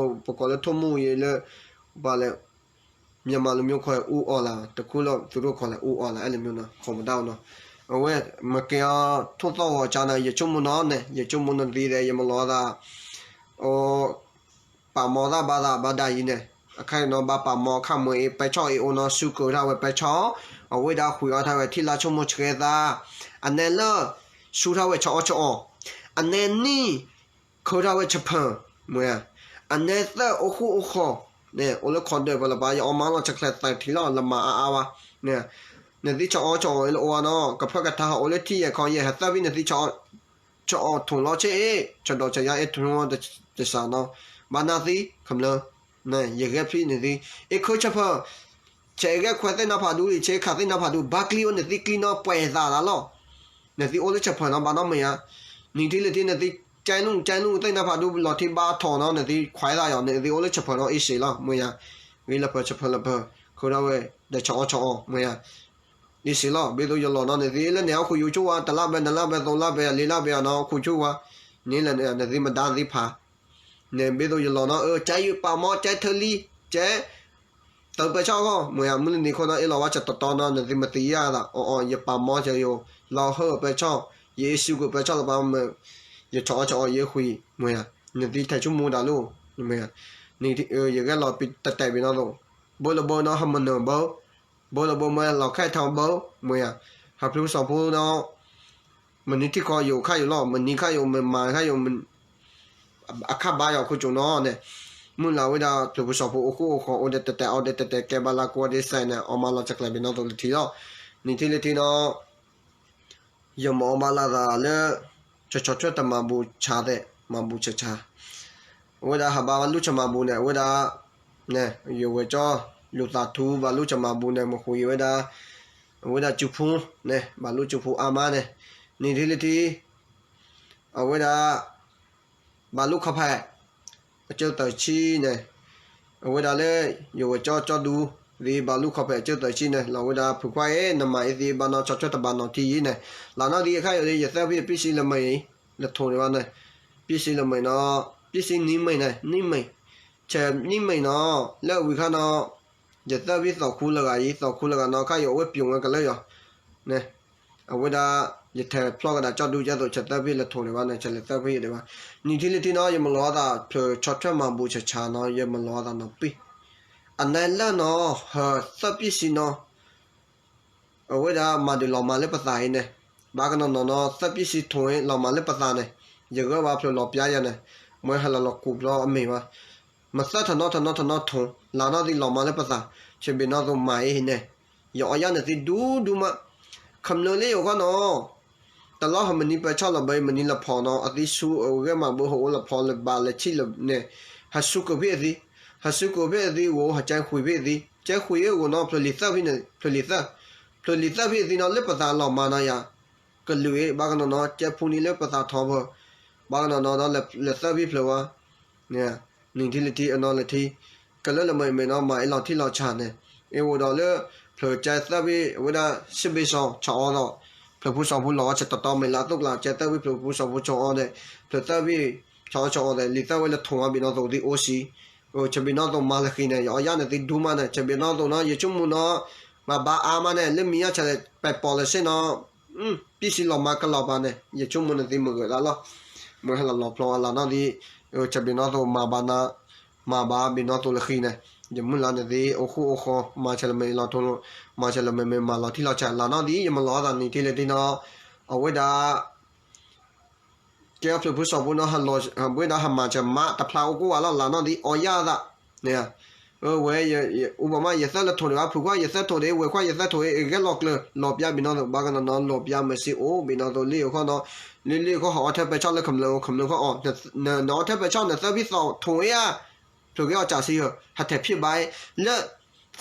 ပကိးလၢထိၣ်မူအံၤလၢ ပှၤလဲၣ် မြန်မာလူမျိုးခေါ် အူအီၣ်လး တခူလီၤ သူတို့ခေါ်လဲၣ် အူအီၣ်လး အဲၣ်လၢမ့ၢ်နီၤ ခိးမတၢ်နီၤ, အဝဲ မ့ၢ်ကဲအီၤထိၣ်သီၣ်ဂီၤကၢန့ၣ် ယဆိကမိၣ်နီၤန့ၣ် ယဆိကမိၣ်နီၤသံဒီး ယမၤလီၤအသး ပာ်မီသးဘၣ်သးဘၣ်ဒၣ်အံၤန့ၣ်, အခါအံၤနီၤ ဘၣ်ပာ်မီအခါမ့ၢ်အံၤ ပဲဆီၣ်အံၤအိၣ်နီၤ စူးကိၢ်ထီၣ်ဝဲပဲဆီၣ်, အဝဲဒၣ်ဃုာ်အီၣ်ထီၣ်ဝဲထံလါဆိကမိၣ်ဆှဲသး, အနဲလၢ ဆူထီၣ်ဝဲဆီအီၣ်ဆီအီၣ်, အနဲနံၣ် ခူထီၣ်ဝဲဆၢဖၢၣ်, မ့ၢ်ဧါ, အနဲသၢအိၣ်ဃူအိၣ်ဃီၤန့ၣ် အိၣ်လၢခီဒွဲၣ်ပၢၢ်လၢၤဘၣ် ယအီၣ်မၤလီၤဆဲးကျၢသးထံလီၤ လၢမၤအါအါဘၣ်, နသံဆီအီၣ်ဆီအီၣ်အံၤလၢအိၣ်ဝဲနီၤ ကဖၢကထါဟးအိၣ်လၢထံယဲၢ်ခီယဲၢ် ဟဲသၢဘံၣ်နသံ ဆီအီၣ်ထိၣ်လီၤဆ့အ့ၣ် ဆီဒီးဆီယါအ့ၣ်ထိၣ်တစးနီၤ, ဘၣ်နၢ်သံ ခမျၢၢ်, ယဂဲၤဖျံးနသံ, အ့ၣ်ခၢဆၢဖၢၣ်, ဆဲးဂဲၤခွဲးသ့ၣ်နါဖးဒူအံၤ ဆဲးခးသ့ၣ်နါဖးဒူ ဘၣ်ကျံအိၣ်နသံကျံနီၤ ပှဲၤသးသးလီၤ, နသံအိၣ်လၢဆၢဖၢၣ်နီၤ ဘၣ်နီတမံၤဧါ, နံၤထံၣ်လၢထံၣ်နသံ ကဲလူၢ်ကဲလူၢ်သ့ၣ်နါဖးဒူ လီၤထံဘၣ်ထီၣ်နီၤ နသံခွဲးသးယီၤ နသံအိၣ်လၢဆၢဖၢၣ်နီၤ အ့ၣ်စ့လီၤ မ့ၢ်ဧါ, ဂ့ၤလၢဖၢၣ်ဆၢဖၢၣ်လၢဖၢၣ် ခူထီၣ်ဝဲ ဒီးဆီအီၣ်ဆီအီၣ် မ့ၢ်ဧါ, အ့ၣ်စ့လီၤ ဘ့ၣ်သိးယလီၤနီၤ နသံလၢန့ၣ် အိၣ်ခိးယူၤဆိဝဲ တလါဘဲ နလါဘဲ သိးလါဘဲ လံလါဘဲနီၤ အိၣ်ခိးဆိဝဲ, န့ၣ်လၢန့ၣ် နသံမဒါသံဖး န့ၣ် ဘ့ၣ်သိးယလီၤနီၤ အၢ ကဲယပာ်မီ ကဲထၢလံ ကဲ သုးပဲဆီၣ်အဂီၢ် မ့ၢ်ဧါ မုၢ်လၢနံၤခိၣ်နီၤ အ့ၣ်လီၤဝဲဆၢတီတီနီၤ နသံမသံယါသး အီအီ ယပာ်မီ ယလီၤဟၢပဲဆီၣ် ယအ့ၣ်စူးကွံာ်ပဲဆီၣ်လၢပှၤမ့ၢ် ယဆီအီၣ်ဆီအီၣ် ယအ့ၣ်ဃံ မ့ၢ်ဧါ, နသံထဲးဆူမူဒၣ်လိၤ မ့ၢ်ဧါ, ယဂဲၤလီၤတတဲာ်ဘၣ်နီၤသိး ဘၢလၢဘၢနီၤ ဟဲမနုၤဘၢ ဘၢလၢဘၢမ့ၢ်လီၤခဲထီၣ်ဘၢ မ့ၢ်ဧါ, ဟးဖျိစီၤဖိနီၤ မနုၤထံၣ်ခီယိာ်ခါယိာ်လီၤ မနံၤခါယိာ် မမၤခါယိာ် အခါဘၣ်ယီၤခိၣ်ကၠိနီၤန့ၣ်, မုၢ်လၢ်ဝဲဒၣ်ဖျၢၣ်ဖိစီၤဖိအိၣ်ဃူအိၣ်ဃီၤ အိၣ်ဒီးတဲတဲာ် အီၣ်ဒီးတဲတဲာ် ကဲဘၣ်လၢကိးဂၤဒဲးစဲးန့ၣ် အီၣ်မၤလီၤဆဲးကျၢဘၣ်နီၤသိးလၢထံလီၤ, နံၤထံၣ်လၢထံနီၤ ယမၤအီၣ်မၤလီၤသးလၢ ဆီဆီဆီတမၤဘူၣ်ဆါသဲး မၤဘူၣ်ဆါဆါ, အဝဲဒၣ်ဟးဘၣ်ဝဲလူၢ်ဆၢမၤဘူၣ်န့ၣ် အဝဲဒၣ် ယဝဲၢ်ကၠီ လူၤသးထူ ဘၣ်လိၣ်စီၤမၤဘူၣ်န့ၣ် မ့ၢ်ဃုာ်အံၤဝဲဒၣ်, အဝဲဒၣ်ကၠူဖိန့ၣ် ဘၣ်လိၣ်ကၠူဖိအါမးန့ၣ်, နံၣ်ထံလၢထံ အဝဲဒၣ် ဘၣ်လိၣ်ခီဖဲ အကၠိသၢဆံန့ၣ်, အဝဲဒၣ်လၢ ယဝဲၢ်ကၠီကၠီဒူ သ့ၣ်ဘၣ်လိၣ်ခီဖဲအကၠိသၢဆံန့ၣ် လီၤဝဲဒၣ်ဖုခွါအံၤ နမၤအံၤသ့ ဘၣ်နီၢ်ဆီၣ်ထွဲတဘၣ်နီၢ်ထံယံၤန့ၣ်, လၢနီၢ်သံအခါယိၤ ယသၢဖံအပ့ၢ်စံလၢမ့ၢ်အံၤ လၢထိၣ်န့ၣ်ဘၣ်န့ၣ်, ပ့ၢ်စံလၢမ့ၢ်နီၢ်, ပ့ၢ်စံနံၤမ့ၢ်န့ၣ် နံၤမ့ၢ်, ဆဲးနံၤမ့ၢ်နီၢ် လၢအဝံၤခါနီၢ် ယသၢဖံသီၣ်ခူလၢဂၤအံၤ သီၣ်ခူလၢဂၤနီၢ်ခါယိၤ အဝဲပျိာ်ဝဲကလၢယီၤန့ၣ်, အဝဲဒၣ် ယထဲးဖျီကဒီးကၠီဒူကဲသိး ဆဲးသၢဖံလၢထိၣ်န့ၣ်ဘၣ်န့ၣ် ဆဲးလဲၤသၢဖံယဒံးဘၣ်, နံၣ်ထံလၢထံနီၢ် ယမၤလီၤအသးဖျၢၣ်ဆီၣ်ထွဲမၤဘူၣ်ဆၢဆၢနီၢ် ယမၤလီၤအသးနီၢ်ပ့ၢ်, အနၢ်လၢနီၢ် ဟၢသၢပ့ၢ်စံနီၢ် အဝဲဒၣ်မၤဒုးလီၤမၤလၢပသးအံၤန့ၣ်, ဘၣ်ကနီၢ်နီၢ်နီၢ် သၢပ့ၢ်စံထိၣ်အံၤ လီၤမၤလၢပသးန့ၣ်, ယဂၢၢ်ဘၣ်ဖျၢၣ်လီၤပျါယၤန့ၣ်, မ့ၢ်ဟဲလီၤလီၤကူးဖျီအမ့ၢ်ဘၣ်, မၤသၢထီၣ်နီၢ်ထီၣ်နီၢ်ထီၣ်နီၢ်ထိၣ် လၢနီၢ်သံလီၤမၤလၢပသး, ဆဲးဘ့ၣ်နီၢ်သိးမၤအံၤန့ၣ်, ယအီယၢ်န့ၣ်သံဒူဒူမး, ခမျၢၢ်လၢယိၤခီနီၢ် တလီၢ်ဟၢမနံၤပၢၤဆီၣ်လီၤဘၢမနံၤလၢဖီနီၢ် အသံဆူအဂဲၤမၤဘၢဟအိၣ်လၢဖီလၢဘၣ်လၢဆံၣ်လၢန့ၣ်, ဟးဆူကဖံးအသံ, ဟးဆူကဖံးအသံဝိ ဟးကဲဃုာ်ဖံးအသံ, ကဲဃုာ်အဂီၢ်နီၢ် ဖျၢၣ်လံၤသၢဖံးန့ၣ် ဖျၢၣ်လံၤသၢ, ဖျၢၣ်လံၤသၢဖံးအသံနီၢ်လၢပသးလီၤမၤနီၢ်ယၤ, ကလုာ်အံၤ ဘၣ်ကနီၢ်နီၢ် ကဲဖူနံၤလၢပသးထီဘၢ, ဘၣ်ကနီၢ်နီၢ်ဒီးလဲၤသၢဖံးဖျၢၣ်ဝဲ နံၣ်ထံလၢထံအနီၢ်လၢထံ, ကလၢလၢမ့ၢ်မ့ၢ်နီၢ် မၤအ့ၣ်လီၤထံလီၤဆးန့ၣ်, အ့ၣ်အိၣ်ဒီးလၢ ဖျၢၣ်ကဲသၢဖံး အဝဲဒၣ် စံးဘ့ၣ်စီၤ ဆၢအီၤဒီး ဖျၢၣ်ဖိစီၤဖိလီၤဝဲဆၢတတီၤမ့ၢ်လၢအသိးကျါ ကဲသၢဖံးဖျၢၣ်ဖိစီၤဖိဆၢအီၤန့ၣ်, ဖျၢၣ်သၢဖံး ဆၢအီၤဆၢအီၤဒီး လံၤသၢဝဲလၢထိၣ်အီၤဘ့ၣ်နီၢ်သိးသံအိၣ်စံ, ဆဲးဘ့ၣ်နီၢ်သိးမၤလၢဃံန့ၣ် ယအီယၢ်န့ၣ်သံဒူမးန့ၣ် ဆဲးဘ့ၣ်နီၢ်သိးနီၢ် ယဆိကမိၣ်နီၢ် မၤဘါအါမးန့ၣ် လၢမံၤညါဆဲးလဲၣ် ပဲာ်ပိာ်လၢစ့ၢ်နီၢ် ပ့ၢ်စံလီၤမၤကလီၤပာ်န့ၣ် ယဆိကမိၣ်န့ၣ်သံမုၢ်ဂၢၢ်လၢ်လီၤ, မ့ၢ်ဟဲလီၤလီၤဖျီအလီၢ်နီၢ်သံ, ဆဲးဘ့ၣ်နီၢ်သိးမၤဘါနၤ, မၤဘါဘ့ၣ်နီၢ်သိးလၢဃံန့ၣ်, ယမုၢ်လၢ်န့ၣ်သံအိၣ်ဃူအိၣ်ဃီ မၤဆဲးလၢမ့ၢ်လီၤထိ, မၤဆဲးလၢမ့ၢ်မ့ၢ်မၤလီၤထံလီၤဆး လီၢ်နီၢ်သံ ယမၤလီၤအသးနံၣ်ထံလၢထံနီၢ်, အဝဲဒၣ် ကဲအီၤဖျၢၣ်ဖိစီၤဖိနီၢ် ဟဲလီၤဝဲဒၣ်ဟးမၤစၢၤမးတဖျါအိၣ်ကိးဝဲလီၤ လီၢ်နီၢ်သံ အီယၢ်အသး, ဝဲ အိၣ်ဘၣ်မး ယသၢလၢထိၣ်ဒံးဘၣ် ဖုခွါယသၢထိၣ်ဒံး ဝဲၢ်ခွါယသၢထိၣ်ဒံး ဂဲၤလီၤကျၢၤ လီၤပျါဘ့ၣ်နီၢ်သိး ဘၣ်ကနီၢ်နီၢ်လီၤပျါမၤစ့အိၣ်ဘ့ၣ်နီၢ်သိး လ့ၣ်အဃီနီၢ်, လ့ၣ်လ့ၣ်အဃီ ဟးအီထၢပၢၤဆီၣ်လၢခမျၢၢ်အိၣ် ခမျၢၢ်ဃီအီၣ်, နအီထၢပၢၤဆီၣ် နသၢဖံးသီၣ်ထိၣ်အံၤဧါ, ဖျၢၣ်ဂဲၤအီၣ်စးဆံဧၢ, ဟးထဲးဖံးဘၣ်အံၤ,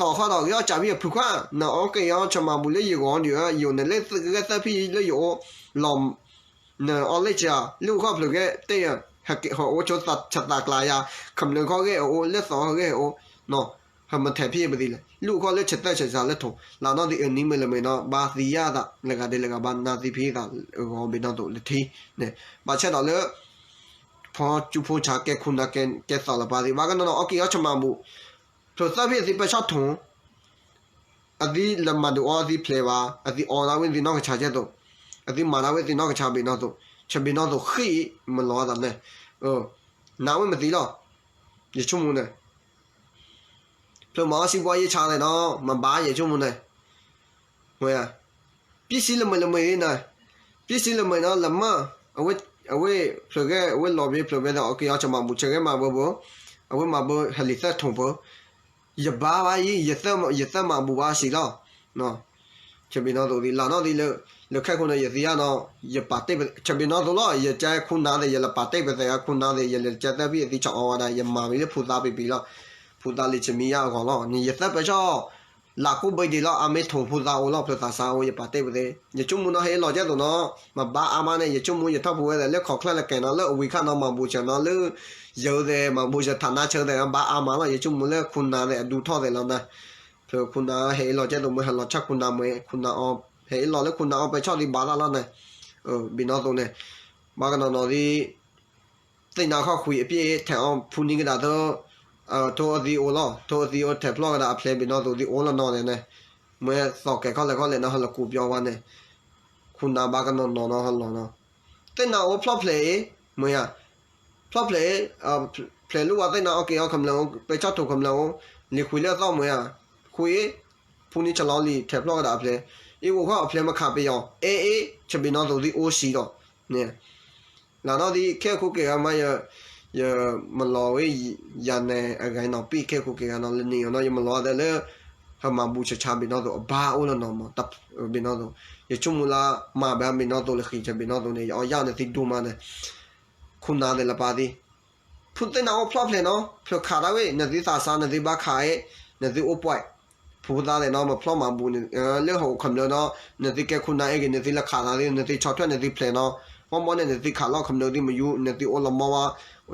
လၢ သီၣ်ဃီဒီးဂဲၤအီၣ်စးဖံးဧၢ ဖုခွါ, နအီက့ၤအီၣ်ဆၢမၤဘူၣ်လၢယဂီၢ်ဒံးဧါ, ယိာ်န့ၣ်လၢဂဲၤသၢဖံးလၢယအိၣ်, လီၤ နအီလၢကၢၤ လၢအိၣ်ခီၣ်ဖျၢၣ်ဂဲၤတဲယၤ, ဟးအိၣ်ဆိသးဆးသးကျါယၤ, ခမျၢၢ်ခီဂဲၤအအိၣ် လၢသီၣ်ခီဂဲၤအအိၣ်, ဟဲမၤထဲးဖံးပသံလဲၣ်, လၢအိၣ်ခီၣ်လၢဆဲးသၢဆဲးစးလၢထိၣ်, လီၢ်နီၢ်သံအနံၤမ့ၢ်လၢမ့ၢ်နီၢ် ဘၣ်သံယၢ်သးလၢဂၤဒဲးလၢဂၤဘၣ်နၢ်သံဖံးသးအဂီၢ်ဘ့ၣ်နီၢ်သိးလၢထံန့ၣ်, ဘၣ်ဆၣ်ဒီးလၢ ဖီကၠူဖိဆးကဲခူနၤကဲသီၣ်လၢပၢ်သံ ဘၣ်ကနီၢ်နီၢ်အီက့ၤအီၣ်ဆၢမၤဘူၣ်, ဖျၢၣ်သၢဖံးအသံပၢၤဆီၣ်ထိၣ် အသံလၢမၤဒုးအီအသံဖျဲးဘၣ်, အသံအီဒၣ်ဝဲသ့ၣ်နီၢ်ကဆါကဲသိး, အသံမၤဒၣ်ဝဲသ့ၣ်နီၢ်ကဆါဘ့ၣ်နီၢ်သိး, ဆဲးဘ့ၣ်နီၢ်သိးဃံ မၤလီၤအသးန့ၣ်, နးဝဲမၤသံလီၤ, ယဆိကမိၣ်န့ၣ်, ဖျၢၣ်မၤအီစံဘှါယဲဆါလဲၣ်နီၢ် မၤဘါယဲဆိကမိၣ်န့ၣ်, ဝဲ ပ့ၢ်စံလၢမုၢ်လၢမုၢ်န့ၣ်, ပ့ၢ်စံလၢမုၢ်နီၢ် လၢမၢ်, အဝဲ အဝဲဖျၢၣ်ဂဲၤ အဝဲလီၤဘ့ၣ်ဖျၢၣ်ဘဲဒီး အီက့ၤအီၣ်ဆၢမၤဘူၣ် ဆၢဂဲၤမၤဘၢဘၢ, အဝဲမၤဘၢဟဲလံၤသၢထိၣ်ပၢ, ယဘါဘၣ်အံၤ ယသၢမၤဘူၣ်ဘၣ်စံးလီၤ, ဆဲးဘ့ၣ်နီၢ်သိးသံ လီၢ်နီၢ်သံလၢ လၢခဲခိၣ်န့ၣ် ယသံယါနီၢ် ယပာ်တ့ၢ်ပ ဆဲးဘ့ၣ်နီၢ်သိးလီၤ ယကဲခူနၤသ့ၣ် ယလဲၤပာ်တ့ၢ်ပသဲး ခူနၤသ့ၣ် ယလဲၤကဲသၢဖံးအသံဆၢအီဝဲဒၣ် ယမၤဝံၤလၢဖိသၣ်ပံၤပံၤလီၤ, ဖိသၣ်လံၤဆံးမံယါအဂီၢ်လီၤ န့ၣ် ယသၢပၢၤဆီၣ် လၢကိၣ်ဘ့ဒံးလီၤ အမ့ၢ်ထိၣ်ဖိသၣ်အိၣ်လီၤ ဖျၢၣ်သးစါအိၣ် ယပာ်တ့ၢ်ပသဲး ယဆိကမိၣ်နီၢ်ဟဲလီၤကဲသိးနီၢ် မၤဘါအါမးန့ၣ် ယဆိကမိၣ်ယထီၣ်ဖိဝဲသဲး လၢခီၣ်ချၢလၢကဲနီၢ် လၢအဝံၤခါနီၢ် မၤဘူၣ်စၢၤနီၢ်လၢ ယိၤသဲး မၤဘူၣ်စၢၤထးနါဆၢသဲး ဘါအါမးလီၤ ယဆိကမိၣ်လၢခူနၤသဲးအဒူထီၣ်သဲးလီၤန့ၣ် ဖျၢၣ်ခူနၤဟဲအ့ၣ်လီၤကဲသိး မ့ၢ်ဟဲလီၤဆၣ်ခူနၤမ့ၢ် ခူနၤအီ ဟဲအ့ၣ်လီၤလၢခူနၤအီပၢၤဆီၣ်သံဘၣ်သးလီၤန့ၣ် ဘ့ၣ်နီၢ်သိးန့ၣ် ဘၣ်ကနီၢ်နီၢ်သံ သ့ၣ်နါခီၣ်ဃံအပျ့ၢ် ထဲးအီဖူနံၤကဒါသၢ ထိအသံအိၣ်လီၤ ထိအသံအိၣ်ထဲးဖျီၣ်ကဒါအဖျဲးဘ့ၣ်နီၢ်သိးသံအိၣ်လီၤနီၢ်သဲးန့ၣ် မ့ၢ်သီၣ်ကဲခီၣ်လဲၣ်ခီၣ်လဲၣ်နီၢ်ဟဲလီၤကူးပၠီဝဲန့ၣ် ခူနၤဘၣ်ကနီၢ်နီၢ်နီၢ်ဟဲလီၤနီၢ် သ့ၣ်နါအိၣ်ဖျီၣ်ဖျဲးအံၤ မ့ၢ်ဧါ ဖျီၣ်ဖျဲး ဖျဲးလၢဝဲသ့ၣ်နါအီက့ၤအီခမျၢၣ်အိၣ် ပၢၤဆီၣ်ထိၣ်ခမျၢၣ်အိၣ် လံၤဃံလၢအသီၣ်မ့ၢ်ဧါ ဃံ ဖူနံၤဆလီၤလံၤ ထဲးဖျီၣ်ကဒါအဖျဲး အ့ၣ်အိၣ်ခီၣ်အဖျဲးမ့ၢ်ခးပယီၤ အဲၣ်အ့ၣ် ဆၢဘ့ၣ်နီၢ်သိးသံအိၣ်စံးဒီး န့ၣ် လၢနီၢ်သံ ခဲခိၣ်က့ၤဂၤမး ယမၤလီၤဝဲ ယၤနဲၣ်အဂၤနီၢ်ပံၣ် ခဲခိၣ်က့ၤဂၤနီၢ် လၢနံၣ်အီၤနီၢ် ယမၤလီၤသးလၢ ဟဲမၤဘူၣ်ဆၢဆၢဘ့ၣ်နီၢ်သိး အဘါအိၣ်လၢနီၢ်မး ဘ့ၣ်နီၢ်သိး ယဆိကမိၣ်လၢ မၤဘၣ်ဘ့ၣ်နီၢ်သိးလၢဃံဆၢဘ့ၣ်နီၢ်သိးန့ၣ် ယအီၣ်ယၢ်န့ၣ်သံဒိၣ်မးန့ၣ် ခူနၤသ့ၣ်လၢပၢ်သံ ဖုသ့ၣ်နါအိၣ်ဖျီၣ်ဖျဲးနီၢ် ဖျၢၣ်ခးဒၣ်ဝဲ နသုသးစါ နသုဘၣ်ခးအံၤ နသုအိၣ်ပှဲၤ ဖိသၣ်သ့ၣ်နီၤ မၤဖျီၣ်မၤဘူးန့ၣ် လၢဟီၣ်ခိၣ်ကမျၢၢ်နီၤ နသုကဲခိၣ်နၢ်အ့ၣ်ဂ့ၤ နသုလဲၤခးသးသ့ၣ် နသုဆီၣ်ထွဲနသုဖျဲးနီၤ မ့ၢ်မ့ၢ်န့ၣ် နသုခးလီၢ်ကမျၢၢ်သ့ၣ်မယူၤ နသုအိၣ်လီၤမီၢ်ဝါ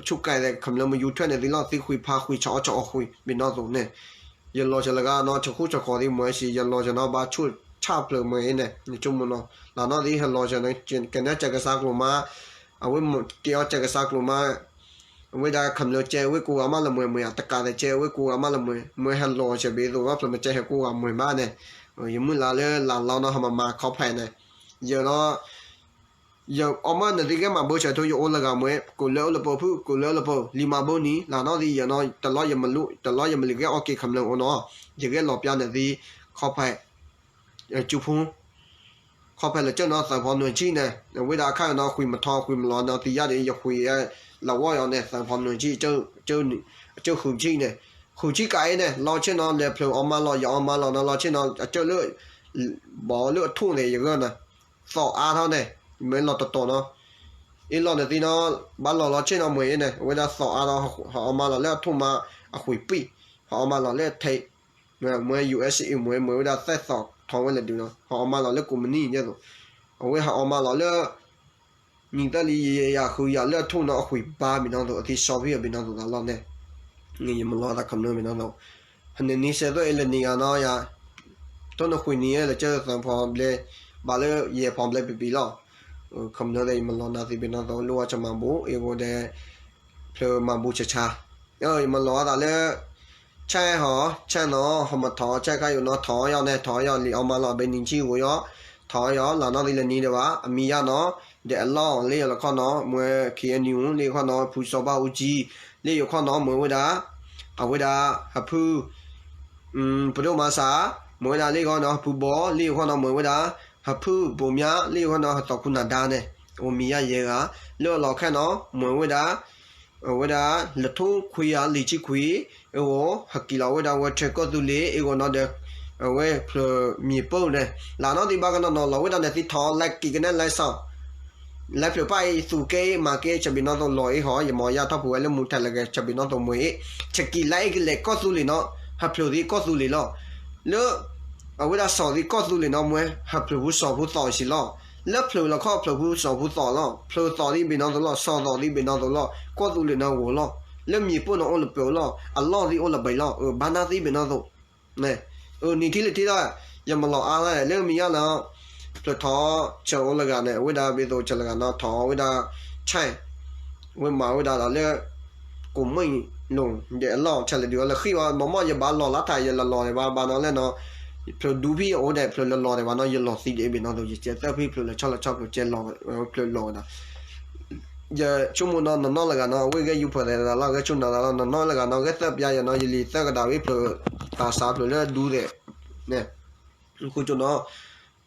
ဆူၣ်ကဲသဲးကမျၢၢ်မယူၤထွဲနသုလီၤ သုဃုဖးဃုဆီအီၣ်ဆီအီၣ်ဃု ဘ့ၣ်နီၣ်သိးန့ၣ် ယလီၤစၢၤလၢဂၤနီၤ ဆၢဃူဆၢဃီၤသ့ၣ်မ့ၢ်ဆံး ယလီၤစၢၤနီၤ ဘၣ်ဆိၣ်ဆၣ်ဖျၢၣ်မ့ၢ်အ့ၣ်န့ၣ် နဆိကမိၣ်နီၤ လၢနီၣ်သ့ၣ်ဟဲလီၤစၢၤန့ၣ် ကနဲစဲးကစၢ်ကျိၤမး အဝဲကဲအီၤစဲးကစၢ်ကျိၤမး အဝဲဒၣ်ကမျၢၢ်ကဲဝဲကိးဂၤမးလၢမ့ၢ် မ့ၢ်ဧါ တကးသဲးကဲဝဲကိးဂၤမးလၢမ့ၢ် မ့ၢ်ဟဲလီၤစၢၤဘၣ်သိးဘၣ်ဖျၢၣ်မ့ၢ်ကဲဟဲကိးဂၤမ့ၢ်ဘၣ်န့ၣ် ယမုၢ်လၢ်လၢလၢ်လီၤနီၤ ဟးမၤမၤခီဖျိန့ၣ် ယနီၤ ယအီၣ်မၢနသုကဲမၤဘၢၣ်စၢၤထိ ယအိၣ်လၢဂၤမ့ၢ် ကိးလၢအလပၢၢ်ဖု ကိးလၢအလပၢၢ် လံာ်မၤဘၢၣ်နံၤ လၢနီၣ်သ့ၣ်ယနီၤ တလီၤယမၤလူၤ တလီၤယမၤလံၤကဲအီၣ်က့ၤကမျၢၢ်အိၣ်နီၤ ယကဲလီၤပျါနသု ခီဖျိ ကၠူဖိ ခီဖျိလၢကၠၢၢ်နီၤ သၢဖီနွံဆံန့ၣ် အဝဲဒၣ်အခါနီၤ ဃုမထီ ဃုမလီၤနီၤ သံယါဒီး ယဃုလီၤဝီယီၤန့ၣ် သၢဖီနွံဆံ ကၠၢၢ်ဃုဆံန့ၣ် ဃုဆံကးအံၤန့ၣ် လီၤဆ့ၣ်နီၤ လဲၤဖျၢၣ်အီၣ်မၤလီၤ ယအီၣ်မၤလီၤနီၤ လီၤဆ့ၣ်နီၤ အကၢၢ်လၢ ဘီလၢအထူၣ်န့ၣ် ယဂၢၢ်န့ၣ် သီၣ်အါထီၣ်န့ၣ် မ့ၢ်လီၤတတီၤနီၤ အ့ၣ်လီၤနသ့ၣ်နီၤ ဘၣ်လီၤလီၤဆ့ၣ်နီၤမ့ၢ်အ့ၣ်န့ၣ် အဝဲဒၣ်သီၣ်အါထီၣ် ဟးအီၣ်မၤလီၤလၢအထူၣ်မး အဃုပံၣ် ဟးအီၣ်မၤလီၤလၢအထံး မ့ၢ် U S A မ့ၢ် မ့ၢ်ဝဲဒၣ်သဲၣ်သီၣ်ထီဝဲလၢဒုးနီၤ ဟးအီၣ်မၤလီၤလၢကိးမုၢ်နံၤန့ၣ်သိး အဝဲဟးအီၣ်မၤလီၤလၢ နံၣ်သၢလံယဲၢ်ယဲၢ်ဃုယၤလၢအထူၣ်နီၤ အဃုဘါဘ့ၣ်နီၣ်သိး အသံစီဖံဘ့ၣ်နီၣ်သိးသးလီၤန့ၣ် ယမၤလီၤသးကမျၢၢ်ဘ့ၣ်နီၣ်သိး ဟန့ၣ်နံၣ်ဆဲးသိးအ့ၣ်လၢနံၣ်ဂၤနီၤယၤ ထိၣ်နဃုနံၣ်လၢကၢၢ်သၢဖီဘျဲၣ် ဘၣ်လၢယဲၢ်ဖီဘျဲၣ်ပံၤပံၤလီၤ ကမျၢၢ်ဒီးယမၤလီၤနၤသ့ဘ့ၣ်နီၣ်သိး လိၣ်ဝဲကမၤဘူးအ့ၣ်ဂိၤဒီး ဖျၢၣ်မၤဘူးဆးဆါ ယမၤလီၤအသးလၢ ဆဲးဟီ ဆဲးနီၤ ဟီမထီၣ် ဆဲးခါယိၤနီၤ ထီၣ်ယီၤန့ၣ် ထီၣ်ယီၤ လံာ်အီၣ်မၤလီၤ ဘဲနံၤဆံဂိၤယီၤ ထီၣ်ယီၤ လၢနီၣ်သ့ၣ်လၢနံၤဒဲးဘၣ် အမံၤယါနီၤ ဒီးအလီၢ် လၢယလီၢ်ခီနီၤ မ့ၢ် K N U လၢယခီနီၤ ဖုစီၤဘၣ်အူကၠံ လၢယခီနီၤ မ့ၢ်ဝဲဒၣ် အဝဲဒၣ် ဟၢဖု ပဒိၣ်မၤစၢ် မ့ၢ်ဝဲဒၣ်လၢယခီနီၤ ဟၢဖုဘီ လၢယခီနီၤ မ့ၢ်ဝဲဒၣ် ဟၢဖုဘိမၠါ လၢယခီနီၤ ဟၢသီခိၣ်နၢ်ဒါန့ၣ် အိၣ်မံၤယါယဲၢ်ဂၤ လၢအလီၢ်ခဲနီၤ မ့ၢ်ဝဲဒၣ် အဝဲဒၣ် လၢထူၣ်ခွံယၤလံာ်ဆံခွံ အ့ၣ်ဂိၤ ဟးက့ၤလီၤဝဲဒၣ်ဝဲထၢကီၢ်သူလ့ၤ အ့ၣ်ဂိၤနီၤဒီး အဝဲဖျၢၣ်မံၤပိၢ်န့ၣ် လၢနီၣ်သ့ၣ်ဘၣ်ကနီၤနီၤ လီၤဝဲဒၣ်န့ၣ်သ့ၣ်ထီၣ် လဲၤက့ၤကနဲလဲၤစီၤ လဲၤဖျၢၣ်ပၢ်အံၤသူကဲအံၤမၤကဲ ဆၢဘ့ၣ်နီၣ်သိးလီၤအ့ၣ်ဟီ ယမၤယါထီၣ်ပူၤဝဲလၢမူထဲလဲၣ်ဂ့ၤ ဆၢဘ့ၣ်နီၣ်သိးမ့ၢ်အ့ၣ် ဆကံးလၢအ့ၣ်ကလဲာ်ကီၢ်သူလ့ၤနီၤ ဟးဖျၢၣ်သ့ၣ်ကီၢ်သူလ့ၤလီၤ လၢ အဝဲဒၣ်စီၤသ့ၣ်ကီၢ်သူလ့ၤနီၤ မ့ၢ်ဟးဖျၢၣ်ဖိစီၤဖိသီၣ်စံးလီၤ လၢဖျၢၣ်လီၤခီဖျၢၣ်ဖိစီၤဖိသီၣ်လီၤ ဖျၢၣ်သီၣ်သ့ၣ်ဘ့ၣ်နီၣ်သိးလီၤ စီၤသီၣ်သ့ၣ်ဘ့ၣ်နီၣ်သိးလီၤ ကီၢ်သူလ့ၤနီၤဂိၤလီၤ လၢမံၤပိၢ်နီၤအိၣ်လၢပှဲၤလီၤ အလီၢ်သ့ၣ်အိၣ်လၢဘဲလီၤ အဘၣ်နၢ်သ့ၣ်ဘ့ၣ်နီၣ်သိး နံၤထံၣ်လၢထံၣ်ဒီး ယမၤလီၤအါလၢမံၤယါလီၤ ဖျၢၣ်ထီၣ်ဆၢအိၣ်လၢဂၤန့ၣ် အဝဲဒၣ်ဘ့ၣ်သိးဆၢလၢဂၤနီၤ ထီၣ်ဝဲဒၣ် ဆဲး ဝဲမၤဝဲဒၣ်ဒီးလၢ ကိးမံၣ်လိၤ ဒီးအလီၢ်ဆဲးလၢဒုးအီၤလၢဃံၣ်ဝဲ မ့ၢ်မ့ၢ်ယဘၣ်လီၤလၢထး ယလီၤလီၤဒံးဘၣ်ဘၣ်နီၤလဲၣ်နီၤ ဖျၢၣ်ဒူဖံးယအိၣ်ဒီး ဖျၢၣ်လီၤလီၤဒံးဘၣ်နီၤ ယလီၤသံဒံးဘ့ၣ်နီၤသိး ယကဲသၢဖံဖျၢၣ်လီၤဆီလီၤဆီဖျၢၣ်ကဲလီၤ ဖျၢၣ်လီၤဝဲဒၣ် ယဆိကမိၣ်နီၤ နီၢ်နီၢ်လၢဂၤနီၤ အဝဲဂဲၤယူၤဖျၢၣ်သဲးသးလီၤ ဂဲၤဆူၣ်နၤသးလီၤ နီၢ်နီၢ်လၢဂၤနီၤ ဂဲၤသၢပျါယၤနီၤ ယလံၤသၢကဒးဝံၤဖျၢၣ် တၢ်စးဖျၢၣ်လၢဒူသဲး န့ၣ် ဃုကၠိနီၤ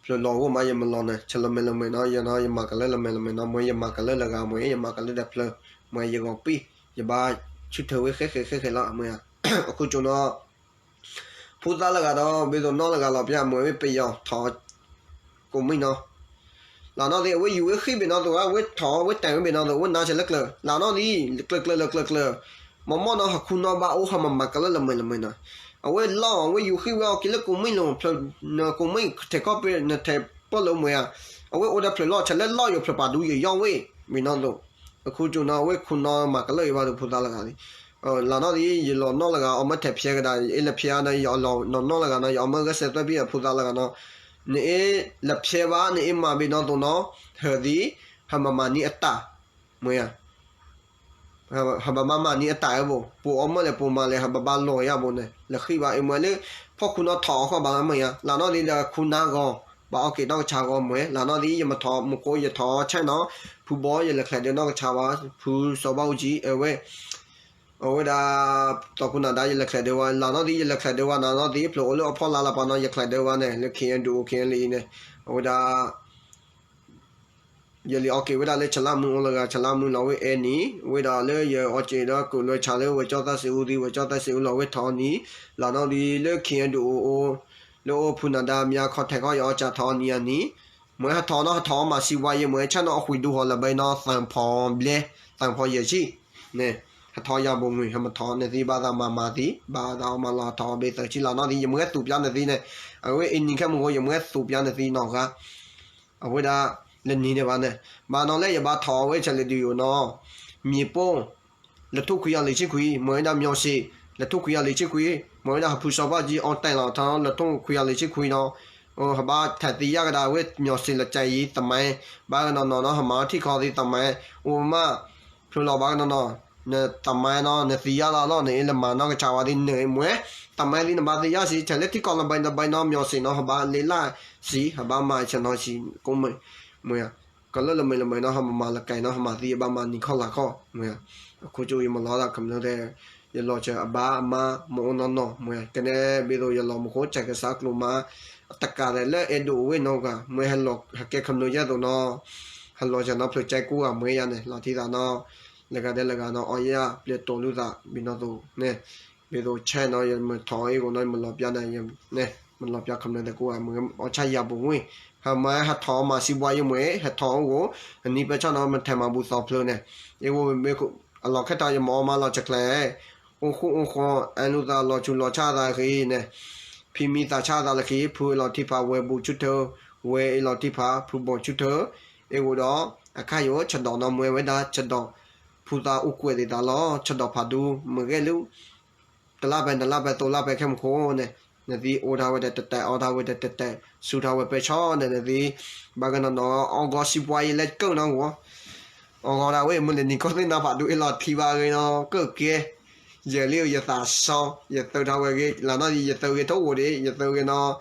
ဖျၢၣ်လီၤဂိၢ်မး ယမၤလီၤန့ၣ် ဆဲးလီၤမဲာ်လီၤမဲာ်နီၤ ယနီၤ ယမၤကလၢလီၤမဲာ်လီၤမဲာ်နီၤ မ့ၢ်ယမၤကလၢလၢဂၤမ့ၢ် ယမၤကလၢဒီးဖျၢၣ် မ့ၢ်ယဂီၤပံၣ် ယဘၣ်ဆူၣ်ထၢဝဲဃဲဃဲဃဲဃဲလီၤ မ့ၢ် အဃုကၠိနီၤ ဖိသၣ်လၢဂၤဒီး ဘ့ၣ်သိးနီၢ်လၢဂၤလီၤပျၢ် မ့ၢ်ဝဲပယီၤထီၣ် ကိးမံၣ်နီၤ လၢနီၢ်သ့ၣ် အဝဲယူၤဝဲဃံၣ်ဘ့ၣ်နီၤသိး အဝဲထီၣ်ဝဲတၢ်ဝဲဘ့ၣ်နီၤသိး အဝဲနါဆဲးလၢကျၢၤ လၢနီၢ်သ့ၣ် ကျၢၤကျၢၤလၢကျၢၤကျၢၤ မ့ၢ်မ့ၢ်နီၤ ဟးခူနီၤဘၣ်အိၣ် ဟးမၤမၤကလၢလၢမဲာ်လၢမဲာ်နီၤ အဝဲလီၢ် အဝဲယူၤဃံၣ်ဝဲအီၤက့ၤလၢကိးမံၣ်လိၤ ဖျၢၣ် ကိးမံၣ်ထဲးခီပ့ နထဲးပၢၢ်လၢမ့ၢ်ဧါ အဝဲအိၣ်ဒီးဖျၢၣ်လီၢ် ဆဲးလၢလီၢ်ယိၤဖျၢၣ်ပာ်ဒူယိၤယီၢ်ဝဲ ဘ့ၣ်နီၤသိး အဃုကၠိနီၤ အဝဲခူနီၤမၤကလၢအံၤဘၣ်ဒီးဖိသၣ်လၢဂၤသ့ၣ် လၢနီၢ်သ့ၣ် ယလီၤနီၢ်လၢဂၤ အီၣ်မ့ၢ်ထဲးဖျဲးကဒါ ယအ့ၣ်လၢဖျဲးနီၤ ယအီၣ်လီၤနီၢ်နီၢ်လၢဂၤနီၤ ယအီၣ်မ့ၢ်ဂဲၤဆၢထၢၣ်ဖဲအဖိသၣ်လၢဂၤနီၤ နအ့ၣ်လၢဖျဲးဘၣ် နအ့ၣ်မၤဘ့ၣ်နီၤသိးနီၤ ဟၢသံ ဟးမၤမၤန့ၢ်အတၢ် မ့ၢ်ဧါ ဟးဘၣ်မၤမၤန့ၢ်အတၢ်အဘိ ပိာ်အီၣ်မ့ၢ်လဲၣ်ပိာ်မၤလဲၣ် ဟးဘၣ်ဘၣ်လီၤယၤဘိန့ၣ် လၢဃံၣ်ဘၣ်အံၤမ့ၢ်လၢ ဖီၣ်ခူနီၤထီၣ်အီၣ်ဃီဘၣ်မ့ၢ်ဧါ လၢနီၢ်သ့ၣ်ဒီးခူနါဂီၤ ဘၣ်အီၣ်က့ၤနီၢ်ကဆါဂီၤမ့ၢ် လၢနီၢ်သ့ၣ် ယမၤထီၣ်မူခိၣ် ယထီၣ်ဆဲးနီၤ ဖုဘီ ယလဲၤချဲးဒၢနီၢ်ကဆါဝဲ ဖုစီၤဘၣ်အူကၠံ အဝဲ အဝဲဒၣ် သီခိၣ်နၢ်ဒါ ယလဲၤချဲးဒၢဝဲ လၢနီၢ်သ့ၣ် ယလဲၤချဲးဒၢဝဲ လၢနီၢ်သ့ၣ် ဖျိးအိၣ်လၢအဖီလာ်လၢပှၤနီၤ ယချဲးဒၢဝဲန့ၣ် လၢ K N D O K N L A အံၤန့ၣ် အဝဲဒၣ် ယလံၤအီၣ်က့ၤဝဲဒၣ်လၢ ဆလၢမူအိၣ်လၢဂၤ ဆလၢမူလီၤဝဲအဲၣ်နံၤ ဝဲဒၣ်လၢယအီၣ်က့ၤဒီး ကိးလွဲဆါလၢ ဝဲကၠီသးစံးအူသံ ဝဲကၠီသးစံးအူလီၤဝဲထီၣ်နံၤ လၢနီၢ်သ့ၣ် လၢ K N D O O လၢအိၣ်ဖုနၢ်ဒါမၠါခီထဲးခီ ယအီၣ်ကၠၢထီၣ်နံၤအနံၤ မ့ၢ်ဟးထီၣ်နီၤ ဟးထီၣ်မၤစံးဝါယဲ မ့ၢ်ဆဲးနီၤ အဃုဒူဟီၣ်လၢဘဲနီၤ သၢဖီဘျဲၣ် သၢဖီယဲၢ်ဆံ န့ၣ် ဟဲထီၣ်ယၤဘိးငွေ ဟဲမထီၣ် နသံဘၣ်သးမၤမၤသံ ဘၣ်သးအီၣ်မၤလီၤဟဲထီၣ်ဘ့ၣ်သၢဆံလါနီၣ်သံ ယမ့ၢ်ဟဲသူးပျါနသံန့ၣ် အဝဲအံၤနံၤခဲမုၢ်ဃိ ယမ့ၢ်ဟဲသူးပျါနသံနီၢ်ဂၤ အဝဲဒၣ် လၢနံၤဒဲးဘၣ်န့ၣ် ဘၣ်နီၢ်လၢယဘၣ်ထီၣ်အဝဲဆဲးလၢဒုးယိာ်နီၢ် မံၤပိၢ် လၢထူၣ်ခွံယၤလံာ်ဆံခွံ မ့ၢ်ဝဲဒၣ်မၠီၤစ့ၣ် လၢထူၣ်ခွံယၤလံာ်ဆံခွံ မ့ၢ်ဝဲဒၣ်ဟးဖုစီၤပၣ်ကံ အီၣ်တဲာ်လီၤထီၣ်လၢထူၣ်ခွံယၤလံာ်ဆံခွံနီၢ် ဟဘၣ်ထဲးသံယါကဒါဝဲမၠီၤစ့ၣ်လၢကၠဲအံၤ သမါ ဘၣ်ကနီၤနီၤနီၢ် ဟမၤထံၣ်ခီသံသမါ အိၣ်မး ဖျိလီၤဘၣ်ကနီၤနီၤ နသမါနီၢ် နသံယါလီၤလီၤန့ၣ် အ့လၢမၤနီၢ်ကစၢ်ဝဲသံန့ၣ်မ့ၢ် သမါသံနဘၣ်သံယါစံး ထဲးလၢထံကီၢ်လၢဘဲလၢဘဲနီၢ် မၠီၤစ့ၣ်နီၢ် ဟဘၣ်လ့လၢ်စံး ဟဘၣ်မၤဆဲးနီၢ်စံး ကိးမုၢ်မ့ၢ် ကလၢလၢမ့ၢ်လၢမ့ၢ်နီၢ် ဟမၤလၢကဲနီၢ် ဟမၤသံအဘၣ်မၤနံၤခီၣ်လါခီၣ်မ့ၢ် အခိၣ်ကၠိယမၤလီၤဒၣ်ခမျၢၢ်သ့ၣ် ယလီၤစၢၤအဘၣ်အမါ မ့ၢ်အိၣ်နီၢ်နီၢ်မ့ၢ် ကနဲဘ့ၣ်သိးယလီၤမူခိၣ် ကဲကစၢ်ကျိၤမါ အတကးဒီးလၢအဲၣ်ဒိးဝ့ၢ်နီၢ်ဂၤ မ့ၢ်ဟဲလီၤဟဲကဲခမျၢၢ်ယဲၢ်သိးနီၢ် ဟဲလီၤစၢၤနီၢ်ဖျၢၣ်ကဲကိးဂၤမ့ၢ်ယါန့ၣ် လီၤထံသးနီၢ် လၢဂၤဒဲးလၢဂၤနီၢ် အီယါပျဲၢ်တီၤလုၢ်သး ဘ့ၣ်နီၢ်သိးန့ၣ် ဘ့ၣ်သိးဆဲးနီၢ် ယမ့ၢ်ထီၣ်အ့ၣ်ဂိၤနီၢ် ယမ့ၢ်လီၤပျါန့ၣ် ယ မ့ၢ်လီၤပျါခမျၢၢ်သ့ၣ်ကိးဂၤမ့ၢ် အီၣ်ဆၣ်ယၤပူၤဝ့ၢ် ဟဲမၤဟဲထီၣ်မၤစံးဘှါယဲၢ်မ့ၢ် ဟဲထီၣ်အိၣ်ဂိၤ အနံၤပၢၢ်ဆၣ်နီၢ် မ့ၢ်ထဲးမၤဘူၣ်သီဖျၢၣ်န့ၣ် အ့ၣ်ဂိၤမ့ၢ် အလီၢ်ခဲတၢ်ယမၤအီၣ်မၤလီၤဆဲးကျဲ အိၣ်ဃူအိၣ်ဃီ အဲၣ်လူၤသးလီၤဆူးလီၤဆါသးဃံန့ၣ် ဖံမံသးဆါသးလၢဃံ ဖုအ့ၣ်လီၤထံဖးဝဲၤဘူၣ်ဆူၣ်ထၢ ဝဲအ့ၣ်လီၤထံဖး ဖုဘီၣ်ဆူၣ်ထၢ အ့ၣ်ဂိၤဒီး အခါယိာ် ဆဒီးနီၢ်မ့ၢ်ဝဲဒၣ် ဆဒီး ဖုသးအိၣ်ကွဲးသ့ၣ်သးလီၤ ဆဒီးဖးဒူ မ့ၢ်ဂဲၤလၢ တလါပဲ နလါပဲ သိလါပဲ ခဲမုၢ်ဃိန့ၣ် နသံအိၣ်ထီၣ်ဝဲဒီးတတဲာ် အီၣ်ထီၣ်ဝဲဒီးတတဲာ် ဆူထီၣ်ဝဲပဲဆီန့ၣ် နသံ ဘၣ်ကနီၤနီၤ အီၣ်ဂီၤစံးဘှါယဲၢ်လၢကၢၣ်နီၢ်ဂီၤ အီၣ်ဂီၤဒၣ်ဝဲ မုၢ်လၢနံၤကီၢ်သ့ၣ်နီၢ်ဖးဒူအ့ၣ်လီၤထံဘၣ်ဂ့ၤနီၢ် ကၢၣ်ကဲ ယဲၢ်လံယသးစီ ယသုးထီၣ်ဝဲဂ့ၤ လၢနီၢ်သံ ယသုးဂ့ၤထီၣ်အိၣ်ဒံး ယသုးဂ့ၤနီၢ်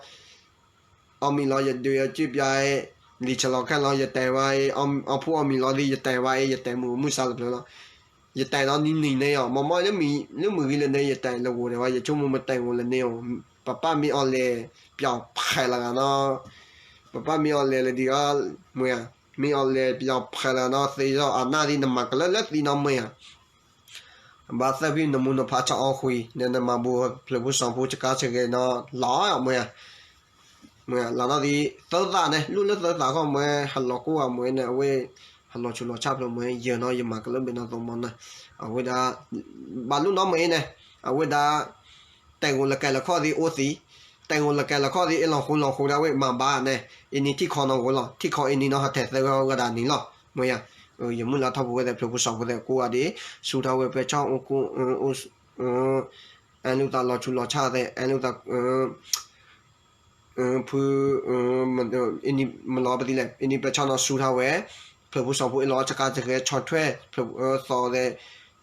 အီၣ်မံၤလီၤယဒုးအီၣ်ကၠ့ပျါအံၤ လံာ်ဆဲးလီၤခဲလီၤ ယတဲာ်ဝဲအံၤ အီၣ်ဖှိၣ်အီၣ်မံၤလီၤသံ ယတဲာ်ဝဲအံၤ ယတဲာ်မုာ်မုာ်စါလၢဖျၢၣ်လီၤ ယတဲာ်နီၢ်နံၤနံၤန့ၣ်အီၤ မ့ၢ်မ့ၢ်လၢမုၢ်ဂံၤလၢန့ၣ် ယတဲာ်လၢဂိၤဒဲးဝဲ ယဆိကမိၣ်မ့ၢ်တဲာ်ဂိၤလၢန့ၣ်အီၤ ပပၢ်မ့ၢ်အီၤလဲၤ ပျီဖဲးလၢဂၤနီၢ် ပပၢ်မ့ၢ်အီၤလဲၤလၢဒ်အီၤ မ့ၢ်ဧါ မ့ၢ်အီၤလဲၤပျီဖဲးလၢဂၤနီၢ် သ့ၣ်ယီၤအနၢ်သံ နမၤကလၢလၢသံနီၢ်မ့ၢ်ဧါ ဘၣ်သၢဖံနမူနဖးဆၢအီၣ်ဃံ နမၤဘူၣ်ဖျၢၣ်ဖိစီၤဖိစကါစဂဲၤနီၢ် လီၤမ့ၢ်ဧါ မ့ၢ်လီၤနီၢ်သံ သၢသးန့ၣ် လူၢ်လၢသၢသးခီမ့ၢ် ဟးလီၤကိးဂၤမ့ၢ်န့ၣ် အဝဲ ဟးလီၤဆူးလီၤဆါဖျၢၣ်မ့ၢ် ယဲၢ်နီၢ် ယမၤကလၢဘ့ၣ်နီၢ်သိးမီၤန့ၣ် အဝဲဒၣ် ဘၣ်လူၢ်နီၢ်မ့ၢ်န့ၣ် အဝဲဒၣ် တဲာ်ဂိၤလၢကဲလၢခီၣ်သံအိၣ်သံ တဲာ်ဂိၤလၢကဲလၢခီၣ်သံ အ့ၣ်လီၤဃူလီၤဃူဒၣ်ဝဲ မၤဘၣ်န့ၣ် အံၤနံၤထံၣ်ခီနီၢ်ဂိၤလီၤ ထံၣ်ခီအံၤနံၤနီၢ် ဟးထဲးသၢဂၤဒၣ်နံၤလီၤ မ့ၢ်ဧါ ယမုၢ်လၢထီၣ်ဖိဝဲသ့ၣ် ဖျၢၣ်ဖိစီၤဖိသ့ၣ် ကိးဂၤဒဲး ဆူထီၣ်ဝဲပဲဆီ အိၣ်ကိး အဲၣ်လူၤသးလီၤဆူးလီၤဆါသ့ၣ် အဲၣ်လူၤသး ဖု မလီၤပသံလဲၣ် အံၤနံၤပဲဆီနီၢ်ဆူထီၣ်ဝဲ ဖျၢၣ်ဖိစီၤဖိအ့ၣ်လီၤစကါစဂဲၤ ဆီၣ်ထွဲ ဖျၢၣ်သီသ့ၣ်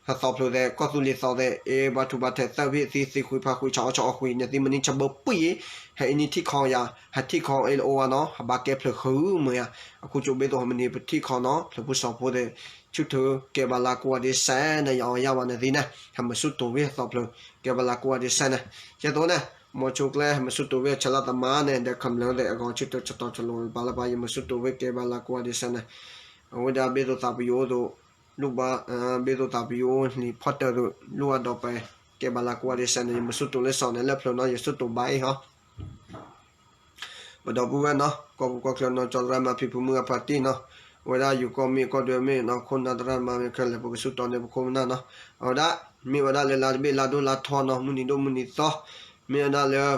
ဟဲသီဖျၢၣ်သ့ၣ် ကီၢ်သူလ့ၤသီသ့ၣ် အ့ၣ်ဘၣ်ထူဘၣ်ထဲးသၢဖံသံသံဃုဖးဃုဆးအီၣ်ဆၢအီၣ်ဃံ နသံမနံၤဆၢဘၢပှံၢ်အံၤ ဟဲအံၤနံၤထံၣ်ခီယၤ ဟဲထံၣ်ခီအ့ၣ်လၢအိၣ်ဝဲနီၢ် ဟးဘၣ်ကဲဖျၢၣ်ဃုမ့ၢ်ဧါ အခိၣ်ကၠိဘ့ၣ်သိးဟီမနံၤပထံၣ်ခီနီၢ် ဖျၢၣ်ဖိစီၤဖိသ့ၣ် ဆူထၢၣ် ကဲဘၣ်လၢကိးဂၤဒဲးစဲးန့ၣ် ယအီယါဘၣ်နသံန့ၣ် ဟဲမၤဆူၣ်တိၤဝဲသီဖျၢၣ် ကဲဘၣ်လၢကိးဂၤဒဲးစဲးန့ၣ် ယဲသိးန့ၣ် မီၤဆိကျဲ ဟဲမၤဆူၣ်တိၤဝဲဆဲးလၢသမါန့ၣ် ဒီးခမျၢၢ်သ့ၣ်အဂီၢ် ဆူထၢၣ်ဆတီၤဆလိၤပာ်လၢပာ် ယမၤဆူၣ်တိၤဝဲကဲဘၣ်လၢကိးဂၤဒဲးစဲးန့ၣ် အဝဲဒၣ်ဘ့ၣ်သိးသးပယိၤသိး လူၢ်ဘၣ် ဘ့ၣ်သိးသးပယိၤလံၤဖီတၢၢ်သိး လူၢ်အဒိးပဲ ကဲဘၣ်လၢကိးဂၤဒဲးစဲးန့ၣ် ယမၤဆူၣ်တိၤလၢစီၤန့ၣ် လၢဖျၢၣ်နီၢ် ယဆူၣ်တိၤဘၣ်အံၤဟီ ပဒီပုၢ်ဝဲၢ်နီၢ် ကီၢ်ပူၤကီၢ်ချၢနီၢ် ကၠီသရၣ်မၤဖံးဖုမုၢ်အဖါတံၢ်နီၢ် အဝဲဒၣ်ယိၤကီၢ်မ့ၢ်ကီၢ်ဒွဲမ့ၢ်နီၢ် ခိၣ်နၢ်သရၣ်မၤမ့ၢ်ခဲလၢာ် ပကဆူၣ်တီၤန့ၢ်ပခိၣ်ပနၢ်နီၢ် အဝဲဒၣ် မ့ၢ်ဝဲဒၣ်လၢလါတဘ့ၣ်လါဒိၣ်လါထီနီၢ် မုၢ်နံၤဒိၣ်မုၢ်နံၤသီ မ့ၢ်ဝဲဒၣ်လၢ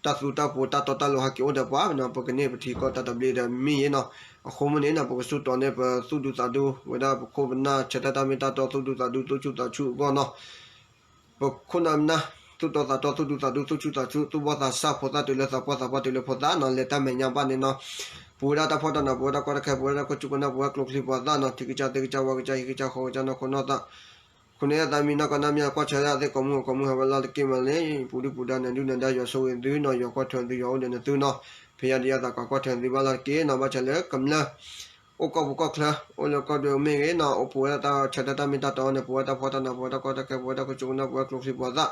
တၢ်သူတၢ်ပှီၤတၢ်တီတၢ်လိၤဟဲက့ၤအိၣ်ဒီးပှၤနီၢ် ပကန့ၢ်ပထံကီၢ်တၢ်သဘျ့ဒီးမ့ၢ်ယဲနီၢ် အဃိမ့ၢ်န့ၣ်နီၢ် ပကဆူၣ်တီၤန့ၢ်ပသူၣ်ဒူသးဒူ ဝဲဒၣ်ပခိၣ်ပနၢ် ဆၢတၢ်တၢ်မ့ၢ်တၢ်တီ သူၣ်ဒူသးဒူ သူၣ်ဆူၣ်သးဆူၣ်အဂီၢ်နီၢ် ပခိၣ်နၢ်မနၢ် သူၣ်တီသးတီ သူၣ်ဒူသးဒူ သူၣ်ဆူၣ်သးဆူၣ် သူၣ်ဘီၣ်သးစၢ် ဖိသၣ်တုၤလၢသးပှၢ် သးပှၢ်တုၤလၢဖိသၣ်နီၢ် လဲၤတၢ်မဲာ်ညါဘၣ်န့ၣ်နီၢ် ပဝဲဒၣ်တၢ်ဖှီၣ်တၢ်နး ပဝဲဒၣ်ကီတၢ်ခဲ ပဝဲဒၣ်ကီၢ်စူၢ်ကီၢ်နာ် ပဝဲဒၣ်ကျိချံပှၤသၣ်နီၢ် ထံကစၢ်သ့ကစၢ် ဝၣ်ကစၢ် ဟံၣ်ကစၢ် ဃီကစၢ် နီၢ်ခိနီၢ်သး ခိၣ်နၢ်သးမံနီၢ်ကီၢ်နၢ်မံ ကွၢ်ဆၢဒၣ်သ့ၣ်ကိးမုၢ် ကိးမုၢ်ဟဲဝဲလၢ်တက့ၢ်မးလံ ပူၤဒုၣ်ပူၤဒါ နဒုၣ်နဒါ ယွၤဆိၣ်ဂ့ၤသုနီၢ် ယွၤကွၢ်ထွဲသု ယွၤအိၣ်ဒီးနသုနီၢ် ဖဲယၤဒံးယၤသးကကွၢ်ထွဲသုဘၣ်လၢ်တက့ၢ်နီၢ် ဘၣ်ဆၣ်လၢကမျၢၢ် အိၣ်ကီၢ်ပူၤကီၢ်ချၢ အိၣ်လၢကီၢ်ဒွဲမ့ၢ်ဂ့ၤနီၢ် အိၣ်ပဝဲဒၣ်တၢ်ဆၢတၢ်တၢ်မ့ၢ်တၢ်တီန့ၣ် ပဝဲတၢ်ဖှီၣ်တၢ်နး ပဝဲတၢ်ကီတၢ်ခဲ ပဝဲတၢ်ကီၢ်စူၢ်ကီၢ်နာ် ပဝဲကျိချံပှၤသၣ်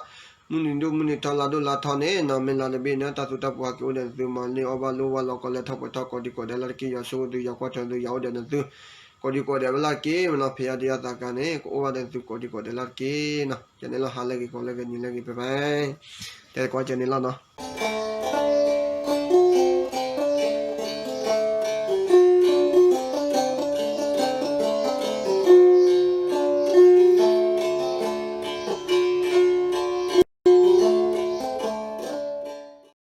မုၢ်နံၤဒိၣ်မုၢ်နံၤထီ လါဒိၣ်လါထီန့ၣ်နီၢ် မ့ၢ်လါတဘ့ၣ်န့ၣ် တၢ်သူတၢ်ပှီၤဟဲက့ၤအိၣ်ဒီးနသုမးလံ အီၣ်ဘၣ်လိၣ်ဘၣ်လီၤ ကီလဲၤထီၣ်ပှဲၤထီၣ် ကိးဒံကိးဒဲးလၢ်တက့ၢ် ယွၤဆိၣ်ဂ့ၤသု ယွၤကွၢ်ထွဲသု ယွၤအိၣ်ဒီးနသု ကိးဒံကိးဒဲးဝဲလၢ်တက့ၢ်မးနီၢ် ဖဲယၤဒံးယၤသးကါန့ၣ် ကအိၣ်ဘၣ်ဒီးနသုကိးဒံကိးဒဲးလၢ်တက့ၢ်နီၢ် ကန့ၣ်လီၤ ဟါလၢဂ့ၤ ကီလၢဂ့ၤ နံၤလၢဂ့ၤ ဖဲဖဲ တဲကွၢ်ကန့ၣ်လီၤနီၢ်